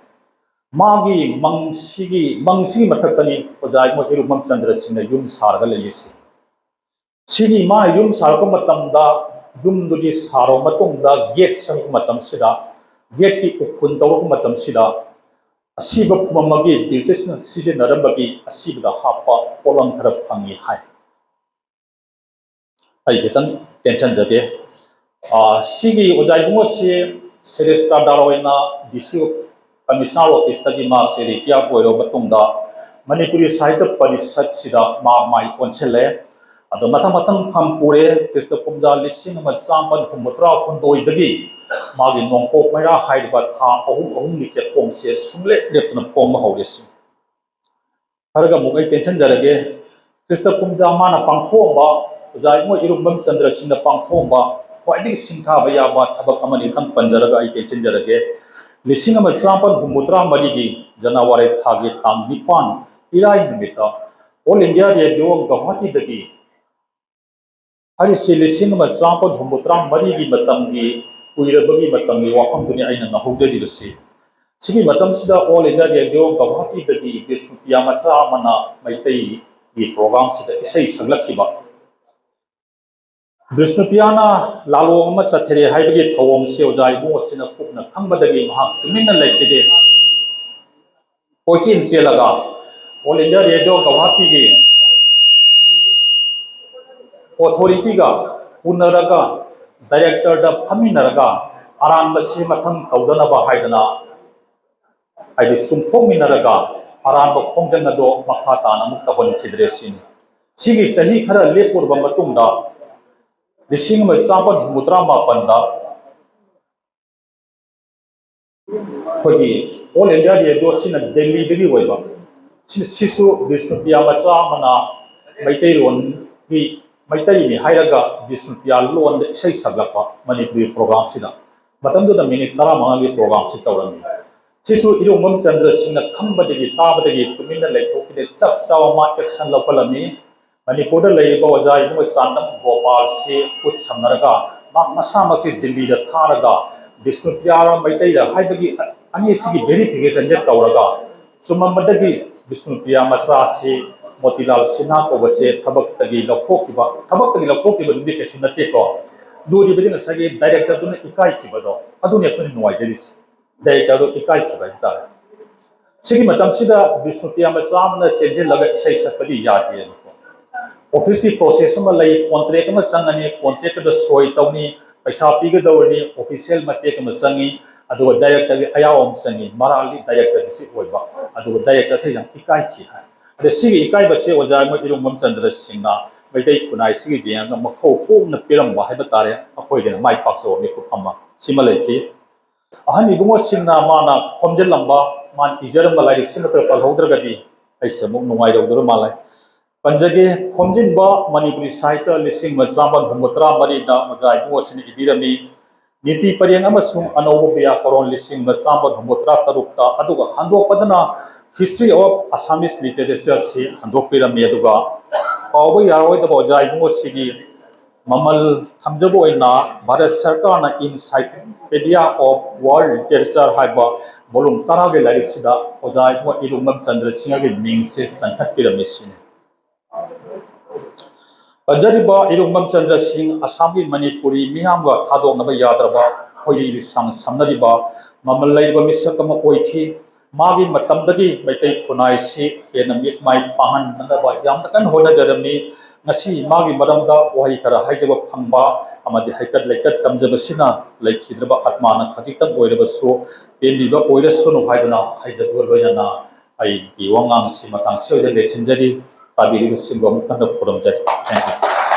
ꯃꯥꯒꯤ ꯃꯪꯁꯤꯒꯤ, ꯃꯪꯁꯤꯒꯤ ꯃꯊꯛꯇꯅꯤ ꯑꯣꯖꯥ ꯏꯕꯨꯡꯉꯣ ꯏꯔꯨꯝꯕꯝ ꯆꯟꯗ꯭ꯔ ꯁꯤꯡꯅ ꯌꯨꯝ ꯁꯥꯔꯒ ꯂꯩꯔꯤꯁꯤ꯫ ꯁꯤꯒꯤ ꯃꯥꯅ ꯌꯨꯝ ꯁꯥꯔꯛꯄ ꯃꯇꯝꯗ, ꯌꯨꯝꯗꯨꯒꯤ ꯁꯥꯔꯕ ꯃꯇꯨꯡꯗ, ꯒꯦꯠ ꯁꯦꯝꯃꯛꯄ ꯃꯇꯝꯁꯤꯗ, ꯒꯦꯠꯀꯤ ꯎꯈꯨꯟ ꯇꯧꯔꯛꯄ ꯃꯇꯝꯁꯤꯗ, ꯑꯁꯤꯕ ꯐꯨꯝ ꯑꯃꯒꯤ ꯕ꯭ꯔꯤꯇꯤꯁꯅ ꯁꯤꯖꯤꯟꯅꯔꯝꯕꯒꯤ ꯑꯁꯤꯕꯗ ꯍꯥꯞꯄ ꯄꯣꯠꯂꯝ ꯈꯔ ꯐꯪꯉꯤ ꯍꯥꯏ꯫ ꯑꯩ ꯈꯤꯇꯪ ꯇꯦꯟꯁꯤꯟꯖꯒꯦ꯫ ꯑꯥ, ꯁꯤꯒꯤ ꯑꯣꯖꯥ ꯏꯕꯨꯡꯉꯣꯁꯤ ꯁꯦꯔꯤꯁꯇꯥꯔꯗꯥꯔ ꯑꯣꯏꯅ ꯗꯤ ꯁꯤ ꯀꯃꯤꯁꯅꯔ ꯑꯣꯐꯤꯁꯇꯒꯤ ꯃꯥꯁꯦ ꯔꯤꯇꯤꯌꯥꯔ ꯑꯣꯏꯔꯕ ꯃꯇꯨꯡꯗ ꯃꯅꯤꯄꯨꯔꯤ ꯁꯥꯍꯤꯇ꯭ꯌ ꯄꯔꯤꯁꯠꯁꯤꯗ ꯃꯥ ꯃꯥꯏ ꯑꯣꯟꯁꯤꯜꯂꯦ꯫ ꯑꯗꯣ ꯃꯊꯪ ꯃꯊꯪ ꯐꯝ ꯄꯨꯔꯦ꯫ ꯈ꯭ꯔꯤꯁꯇ ꯀꯨꯝꯖꯥ ꯂꯤꯁꯤꯡ ꯑꯃ ꯆꯥꯃꯥꯄꯟ ꯍꯨꯝꯐꯨꯇꯔꯥ ꯍꯨꯝꯗꯣꯏꯗꯒꯤ ꯃꯥꯒꯤ ꯅꯣꯡꯄꯣꯛ ꯃꯩꯔꯥ ꯍꯥꯏꯔꯤꯕ ꯊꯥ ꯑꯍꯨꯝ ꯑꯍꯨꯝꯒꯤ ꯆꯦꯐꯣꯡꯁꯦ ꯁꯨꯡꯂꯦꯞ ꯂꯦꯞꯇꯅ ꯐꯣꯡꯕ ꯍꯧꯔꯦ ꯁꯤ꯫ ꯈꯔꯒ ꯑꯃꯨꯛ ꯑꯩ ꯇꯦꯟꯁꯤꯟꯖꯔꯒꯦ꯫ ꯈ꯭ꯔꯤꯁꯇ ꯀꯨꯝꯖꯥ ꯃꯥꯅ ꯄꯥꯡꯊꯣꯛꯑꯝꯕ, ꯑꯣꯖꯥ ꯏꯕꯨꯡꯉꯣ ꯏꯔꯨꯝꯕꯝ ꯆꯟꯗ꯭ꯔ ꯁꯤꯡꯅ ꯄꯥꯡꯊꯣꯛꯑꯝꯕ ꯈ꯭ꯋꯥꯏꯗꯒꯤ ꯁꯤꯡꯊꯥꯕ ꯌꯥꯕ ꯊꯕꯛ ꯑꯃꯅꯤ ꯈꯪ ꯄꯟꯖꯔꯒ ꯑꯩ ꯇꯦꯟꯁꯤꯟꯖꯔꯒꯦ꯫ ꯂꯤꯁꯤꯡ ꯑꯃ ꯆꯥꯃꯥꯄꯟ ꯍꯨꯝꯐꯨꯇꯔꯥ ꯃꯔꯤꯒꯤ ꯖꯅꯋꯥꯔꯤ ꯊꯥꯒꯤ ꯇꯥꯡ ꯅꯤꯄꯥꯟ, ꯏꯔꯥꯏ ꯅꯨꯃꯤꯠꯇ All India Radio ꯒꯧꯍꯥꯇꯤꯗꯒꯤ ꯍꯥꯏꯔꯤꯁꯤ ꯂꯤꯁꯤꯡ ꯑꯃ ꯆꯥꯃꯥꯄꯟ ꯍꯨꯝꯐꯨꯇꯔꯥ ꯃꯔꯤꯒꯤ ꯃꯇꯝꯒꯤ, ꯀꯨꯏꯔꯕꯒꯤ ꯃꯇꯝꯒꯤ ꯋꯥꯐꯝꯗꯨꯅꯤ ꯑꯩꯅ ꯅꯧꯍꯧꯖꯔꯤꯕꯁꯤ꯫ ꯁꯤꯒꯤ ꯃꯇꯝꯁꯤꯗ All India Radio ꯒꯧꯍꯥꯇꯤꯗꯒꯤ ꯕꯤꯁꯅꯨꯄ꯭ꯔꯤꯌꯥ ꯃꯆꯥ ꯑꯃꯅ ꯃꯩꯇꯩꯒꯤ ꯄ꯭ꯔꯣꯒ꯭ꯔꯥꯝꯁꯤꯗ ꯏꯁꯩ ꯁꯛꯂꯛꯈꯤꯕ꯫ ꯕꯤꯁꯅꯨꯄ꯭ꯔꯤꯌꯥꯅ ꯂꯥꯂꯣꯡ ꯑꯃ ꯆꯠꯊꯔꯦ ꯍꯥꯏꯕꯒꯤ ꯊꯧꯑꯣꯡꯁꯤ ꯑꯣꯖꯥ ꯏꯕꯨꯡꯉꯣꯁꯤꯅ ꯀꯨꯞꯅ ꯈꯪꯕꯗꯒꯤ ꯃꯍꯥꯛ ꯇꯨꯃꯤꯟꯅ ꯂꯩꯈꯤꯗꯦ꯫ ꯀꯣꯏꯆꯦꯟ ꯆꯦꯜꯂꯒ All India Radio ꯒꯧꯍꯥꯇꯤꯒꯤ ꯑꯣꯊꯣꯔꯤꯇꯤꯒ ꯎꯅꯔꯒ, ꯗꯥꯏꯔꯦꯛꯇꯔꯗ ꯐꯝꯃꯤꯟꯅꯔꯒ ꯑꯔꯥꯟꯕꯁꯤ ꯃꯊꯪ ꯇꯧꯗꯅꯕ ꯍꯥꯏꯗꯅ, ꯍꯥꯏꯗꯤ ꯆꯨꯝꯊꯣꯛꯃꯤꯟꯅꯔꯒ ꯑꯔꯥꯟꯕ ꯈꯣꯡꯖꯪ ꯑꯗꯣ ꯃꯈꯥ ꯇꯥꯅ ꯑꯃꯨꯛ ꯇꯧꯍꯟꯈꯤꯗ꯭ꯔꯦ ꯁꯤꯅꯤ꯫ ꯁꯤꯒꯤ ꯆꯍꯤ ꯈꯔ ꯂꯦꯞꯄꯨꯔꯕ ꯃꯇꯨꯡꯗ, ꯂꯤꯁꯤꯡ ꯑꯃ ꯆꯥꯃꯥꯄꯟ ꯍꯨꯝꯐꯨꯇꯔꯥ ꯃꯥꯄꯟꯗ ꯑꯩꯈꯣꯏꯒꯤ ꯑꯣꯜ ꯏꯟꯗꯤꯌꯥ ꯔꯦꯗꯤꯑꯣ ꯁꯤꯅ ꯗꯦꯜꯂꯤꯗꯒꯤ ꯑꯣꯏꯕ, ꯁꯤ-, ꯁꯤꯁꯨ ꯕꯤꯁꯅꯨꯄ꯭ꯔꯤꯌꯥ ꯃꯆꯥ ꯑꯃꯅ ꯃꯩꯇꯩꯂꯣꯟꯒꯤ, ꯃꯩꯇꯩꯅꯤ ꯍꯥꯏꯔꯒ ꯕꯤꯁꯅꯨꯄ꯭ꯔꯤꯌꯥ ꯂꯣꯟꯗ ꯏꯁꯩ ꯁꯛꯂꯛꯄ ꯃꯅꯤꯄꯨꯔꯤ ꯄ꯭ꯔꯣꯒ꯭ꯔꯥꯝꯁꯤꯗ꯫ ꯃꯇꯝꯗꯨꯗ ꯃꯤꯅꯤꯠ ꯇꯔꯥꯃꯉꯥꯒꯤ ꯄ꯭ꯔꯣꯒ꯭ꯔꯥꯝꯁꯤ ꯇꯧꯔꯝꯃꯤ꯫ ꯁꯤꯁꯨ ꯏꯔꯣꯡꯕꯝ ꯆꯟꯗ꯭ꯔ ꯁꯤꯡꯅ ꯈꯪꯕꯗꯒꯤ, ꯇꯥꯕꯗꯒꯤ ꯇꯨꯃꯤꯟꯅ ꯂꯩꯊꯣꯛꯈꯤꯗꯦ꯫ ꯆꯞ ꯆꯥꯕ ꯃꯥ ꯑꯦꯛꯁꯟ ꯂꯧꯈꯠꯂꯝꯃꯤ꯫ ꯃꯅꯤꯄꯨꯔꯗ ꯂꯩꯔꯤꯕ ꯑꯣꯖꯥ ꯏꯕꯨꯡꯉꯣ ꯆꯥꯟꯗꯝ ꯒꯣꯄꯥꯜꯁꯤ ꯈꯨꯠ ꯁꯝꯅꯔꯒ, ꯃꯥ ꯃꯁꯥꯃꯛꯁꯤ ꯗꯤꯜꯂꯤꯗ ꯊꯥꯔꯒ, ꯕꯤꯁꯅꯨꯄ꯭ꯔꯤꯌꯥꯔ ꯃꯩꯇꯩꯔ ꯍꯥꯏꯕꯒꯤ ꯑꯅꯤꯁꯤꯒꯤ ꯚꯦꯔꯤꯐꯤꯀꯦꯁꯟꯁꯦ ꯇꯧꯔꯒ, ꯆꯨꯝꯃꯝꯕꯗꯒꯤ ꯕꯤꯁꯅꯨꯄ꯭ꯔꯤꯌꯥ ꯃꯆꯥꯁꯤ ꯃꯣꯇꯤꯂꯥꯜ ꯁꯤꯟꯍꯥ ꯀꯧꯕꯁꯦ ꯊꯕꯛꯇꯒꯤ ꯂꯧꯊꯣꯛꯈꯤꯕ, ꯊꯕꯛꯇꯒꯤ ꯂꯧꯊꯣꯛꯈꯤꯕꯗꯨꯗꯤ ꯀꯩꯁꯨ ꯅꯠꯇꯦꯀꯣ꯫ ꯂꯨꯔꯤꯕꯗꯤ ꯉꯁꯥꯏꯒꯤ ꯗꯥꯏꯔꯦꯛꯇꯔꯗꯨꯅ ꯏꯀꯥꯏꯈꯤꯕꯗꯣ, ꯑꯗꯨꯅꯤ ꯑꯩꯈꯣꯏꯅ ꯅꯨꯡꯉꯥꯏꯖꯔꯤꯁꯦ꯫ ꯗꯥꯏꯔꯦꯛꯇꯔꯗꯨ ꯏꯀꯥꯏꯈꯤꯕ ꯍꯥꯏꯕ ꯇꯥꯔꯦ꯫ ꯁꯤꯒꯤ ꯃꯇꯝꯁꯤꯗ ꯕꯤꯁꯅꯨꯄ꯭ꯔꯤꯌꯥ ꯃꯆꯥ ꯑꯃꯅ ꯆꯦꯟꯁꯤꯜꯂꯒ ꯏꯁꯩ ꯁꯛꯄꯗꯤ ꯌꯥꯗꯦꯕꯀꯣ꯫ ꯑꯣꯐꯤꯁꯀꯤ ꯄ꯭ꯔꯣꯁꯦꯁ ꯑꯃ ꯂꯩ, ꯀꯣꯟꯇ꯭ꯔꯦꯛ ꯑꯃ ꯆꯪꯒꯅꯤ, ꯀꯣꯟꯇ꯭ꯔꯦꯛꯇꯨꯗ ꯁꯣꯏ ꯇꯧꯅꯤ, ꯄꯩꯁꯥ ꯄꯤꯒꯗꯧꯔꯅꯤ, ꯑꯣꯐꯤꯁꯤꯌꯦꯜ ꯃꯇꯦꯛ ꯑꯃ ꯆꯪꯉꯤ, ꯑꯗꯨꯒ ꯗꯥꯏꯔꯦꯛꯇꯔꯒꯤ ꯑꯌꯥꯎꯕ ꯑꯃ ꯆꯪꯉꯤ, ꯃꯔꯥꯜꯗꯤ ꯗꯥꯏꯔꯦꯛꯇꯔꯒꯤꯁꯤ ꯑꯣꯏꯕ, ꯑꯗꯨꯒ ꯗꯥꯏꯔꯦꯛꯇꯔꯁꯤ ꯌꯥꯝ ꯏꯀꯥꯏꯈꯤ ꯍꯥꯏ꯫ ꯑꯗ ꯁꯤꯒꯤ ꯏꯀꯥꯏꯕꯁꯦ ꯑꯣꯖꯥ ꯃꯣꯏ ꯏꯔꯣꯡꯕꯝ ꯆꯟꯗ꯭ꯔ ꯁꯤꯡꯅ ꯃꯩꯇꯩ ꯈꯨꯟꯅꯥꯏꯁꯤꯒꯤ ꯌꯦꯡꯉꯒ ꯃꯈꯧ ꯄꯣꯛꯅ ꯄꯤꯔꯝꯕ ꯍꯥꯏꯕ ꯇꯥꯔꯦ, ꯑꯩꯈꯣꯏꯒꯤꯅ ꯃꯥꯏ ꯄꯥꯛꯆꯕ ꯃꯤꯀꯨꯞ ꯑꯃ ꯁꯤꯃ ꯂꯩꯈꯤ꯫ ꯑꯍꯟ ꯏꯕꯨꯡꯉꯣꯁꯤꯡꯅ ꯃꯥꯅ ꯈꯣꯝꯖꯤꯜꯂꯝꯕ, ꯃꯥꯅ ꯏꯖꯔꯝꯕ ꯂꯥꯏꯔꯤꯛꯁꯤꯃꯇ ꯄꯜꯍꯧꯗ꯭ꯔꯒꯗꯤ ꯑꯩꯁꯦ ꯑꯃꯨꯛ ꯅꯨꯡꯉꯥꯏꯔꯧꯗꯕ ꯃꯥꯜꯂꯦ꯫ ꯄꯟꯖꯒꯦ, ꯈꯣꯝꯖꯤꯟꯕ ꯃꯅꯤꯄꯨꯔꯤ ꯁꯥꯍꯤꯇ꯭ꯌ ꯂꯤꯁꯤꯡ ꯑꯃ ꯆꯥꯃꯥꯄꯟ ꯍꯨꯝꯐꯨꯇꯔꯥ ꯃꯔꯤꯗ ꯑꯣꯖꯥ ꯏꯕꯨꯡꯉꯣꯁꯤꯡꯅ ꯏꯕꯤꯔꯝꯃꯤ꯫ ꯅꯤꯇꯤ ꯄꯔꯦꯡ ꯑꯃꯁꯨꯡ ꯑꯅꯧꯕ ꯕ꯭ꯌꯥꯀꯔꯣꯟ ꯂꯤꯁꯤꯡ ꯑꯃ ꯆꯥꯃꯥꯄꯟ ꯍꯨꯝꯐꯨꯇꯔꯥ ꯇꯔꯨꯛꯇ, ꯑꯗꯨꯒ ꯍꯟꯗꯣꯛꯄꯗꯅ History of Assamese Literature ꯁꯤ ꯍꯟꯗꯣꯛꯄꯤꯔꯝꯃꯤ꯫ ꯑꯗꯨꯒ ꯀꯥꯎꯕ ꯌꯥꯔꯣꯏꯗꯕ ꯑꯣꯖꯥ ꯏꯕꯨꯡꯉꯣꯁꯤꯒꯤ ꯃꯃꯜ ꯊꯝꯖꯕ ꯑꯣꯏꯅ ꯚꯥꯔꯠ ꯁꯔꯀꯥꯔꯅ Encyclopedia of World Literature ꯍꯥꯏꯕ volume ꯇꯔꯥꯒꯤ ꯂꯥꯏꯔꯤꯛꯁꯤꯗ ꯑꯣꯖꯥ ꯏꯕꯨꯡꯉꯣ ꯏꯔꯣꯡꯕꯝ ꯆꯟꯗ꯭ꯔ ꯁꯤꯡꯍꯒꯤ ꯃꯤꯡꯁꯦ ꯆꯟꯈꯠꯄꯤꯔꯝꯃꯤ ꯁꯤꯅꯤ꯫ ꯄꯟꯖꯔꯤꯕ ꯏꯔꯣꯡꯕꯝ ꯆꯟꯗ꯭ꯔ ꯁꯤꯡ ꯑꯁꯥꯝꯒꯤ ꯃꯅꯤꯄꯨꯔꯤ ꯃꯤꯌꯥꯝꯒ ꯊꯥꯗꯣꯛꯅꯕ ꯌꯥꯗ꯭ꯔꯕ ꯈꯣꯏꯔꯤ ꯂꯤꯁꯥꯡ ꯁꯝꯅꯔꯤꯕ ꯃꯃꯜ ꯂꯩꯔꯕ ꯃꯤꯁꯛ ꯑꯃ ꯑꯣꯏꯈꯤ꯫ ꯃꯥꯒꯤ ꯃꯇꯝꯗꯒꯤ ꯃꯩꯇꯩ ꯈꯨꯟꯅꯥꯏꯁꯤ ꯍꯦꯟꯅ ꯃꯤꯠ ꯃꯥꯏ ꯄꯥꯡꯍꯟꯅꯅꯕ ꯌꯥꯝꯅ ꯀꯟꯅ ꯍꯣꯠꯅꯖꯔꯝꯃꯤ꯫ ꯉꯁꯤ ꯃꯥꯒꯤ ꯃꯔꯝꯗ ꯋꯥꯍꯩ ꯈꯔ ꯍꯥꯏꯖꯕ ꯐꯪꯕ ꯑꯃꯗꯤ ꯍꯩꯀꯠ ꯂꯩꯀꯠ ꯇꯝꯖꯕꯁꯤꯅ ꯂꯩꯈꯤꯗ꯭ꯔꯕ ꯑꯠꯃꯥꯅ ꯈꯖꯤꯛꯇꯪ ꯑꯣꯏꯔꯕꯁꯨ ꯄꯦꯟꯕꯤꯕ ꯑꯣꯏꯔꯁꯅꯨ ꯍꯥꯏꯗꯨꯅ ꯍꯥꯏꯖꯕꯒ ꯂꯣꯏꯅꯅ ꯑꯩꯒꯤ ꯋꯥꯉꯥꯡ ꯑꯁꯤ ꯃꯇꯥꯡ ꯑꯁꯤꯗ ꯂꯣꯏꯁꯤꯟꯖꯔꯤ꯫ ꯇꯥꯕꯤꯔꯤꯕꯁꯤꯡꯕꯨ ꯑꯃꯨꯛ ꯍꯟꯅ ꯈꯨꯔꯨꯝꯖꯔꯤ꯫ Thank you꯫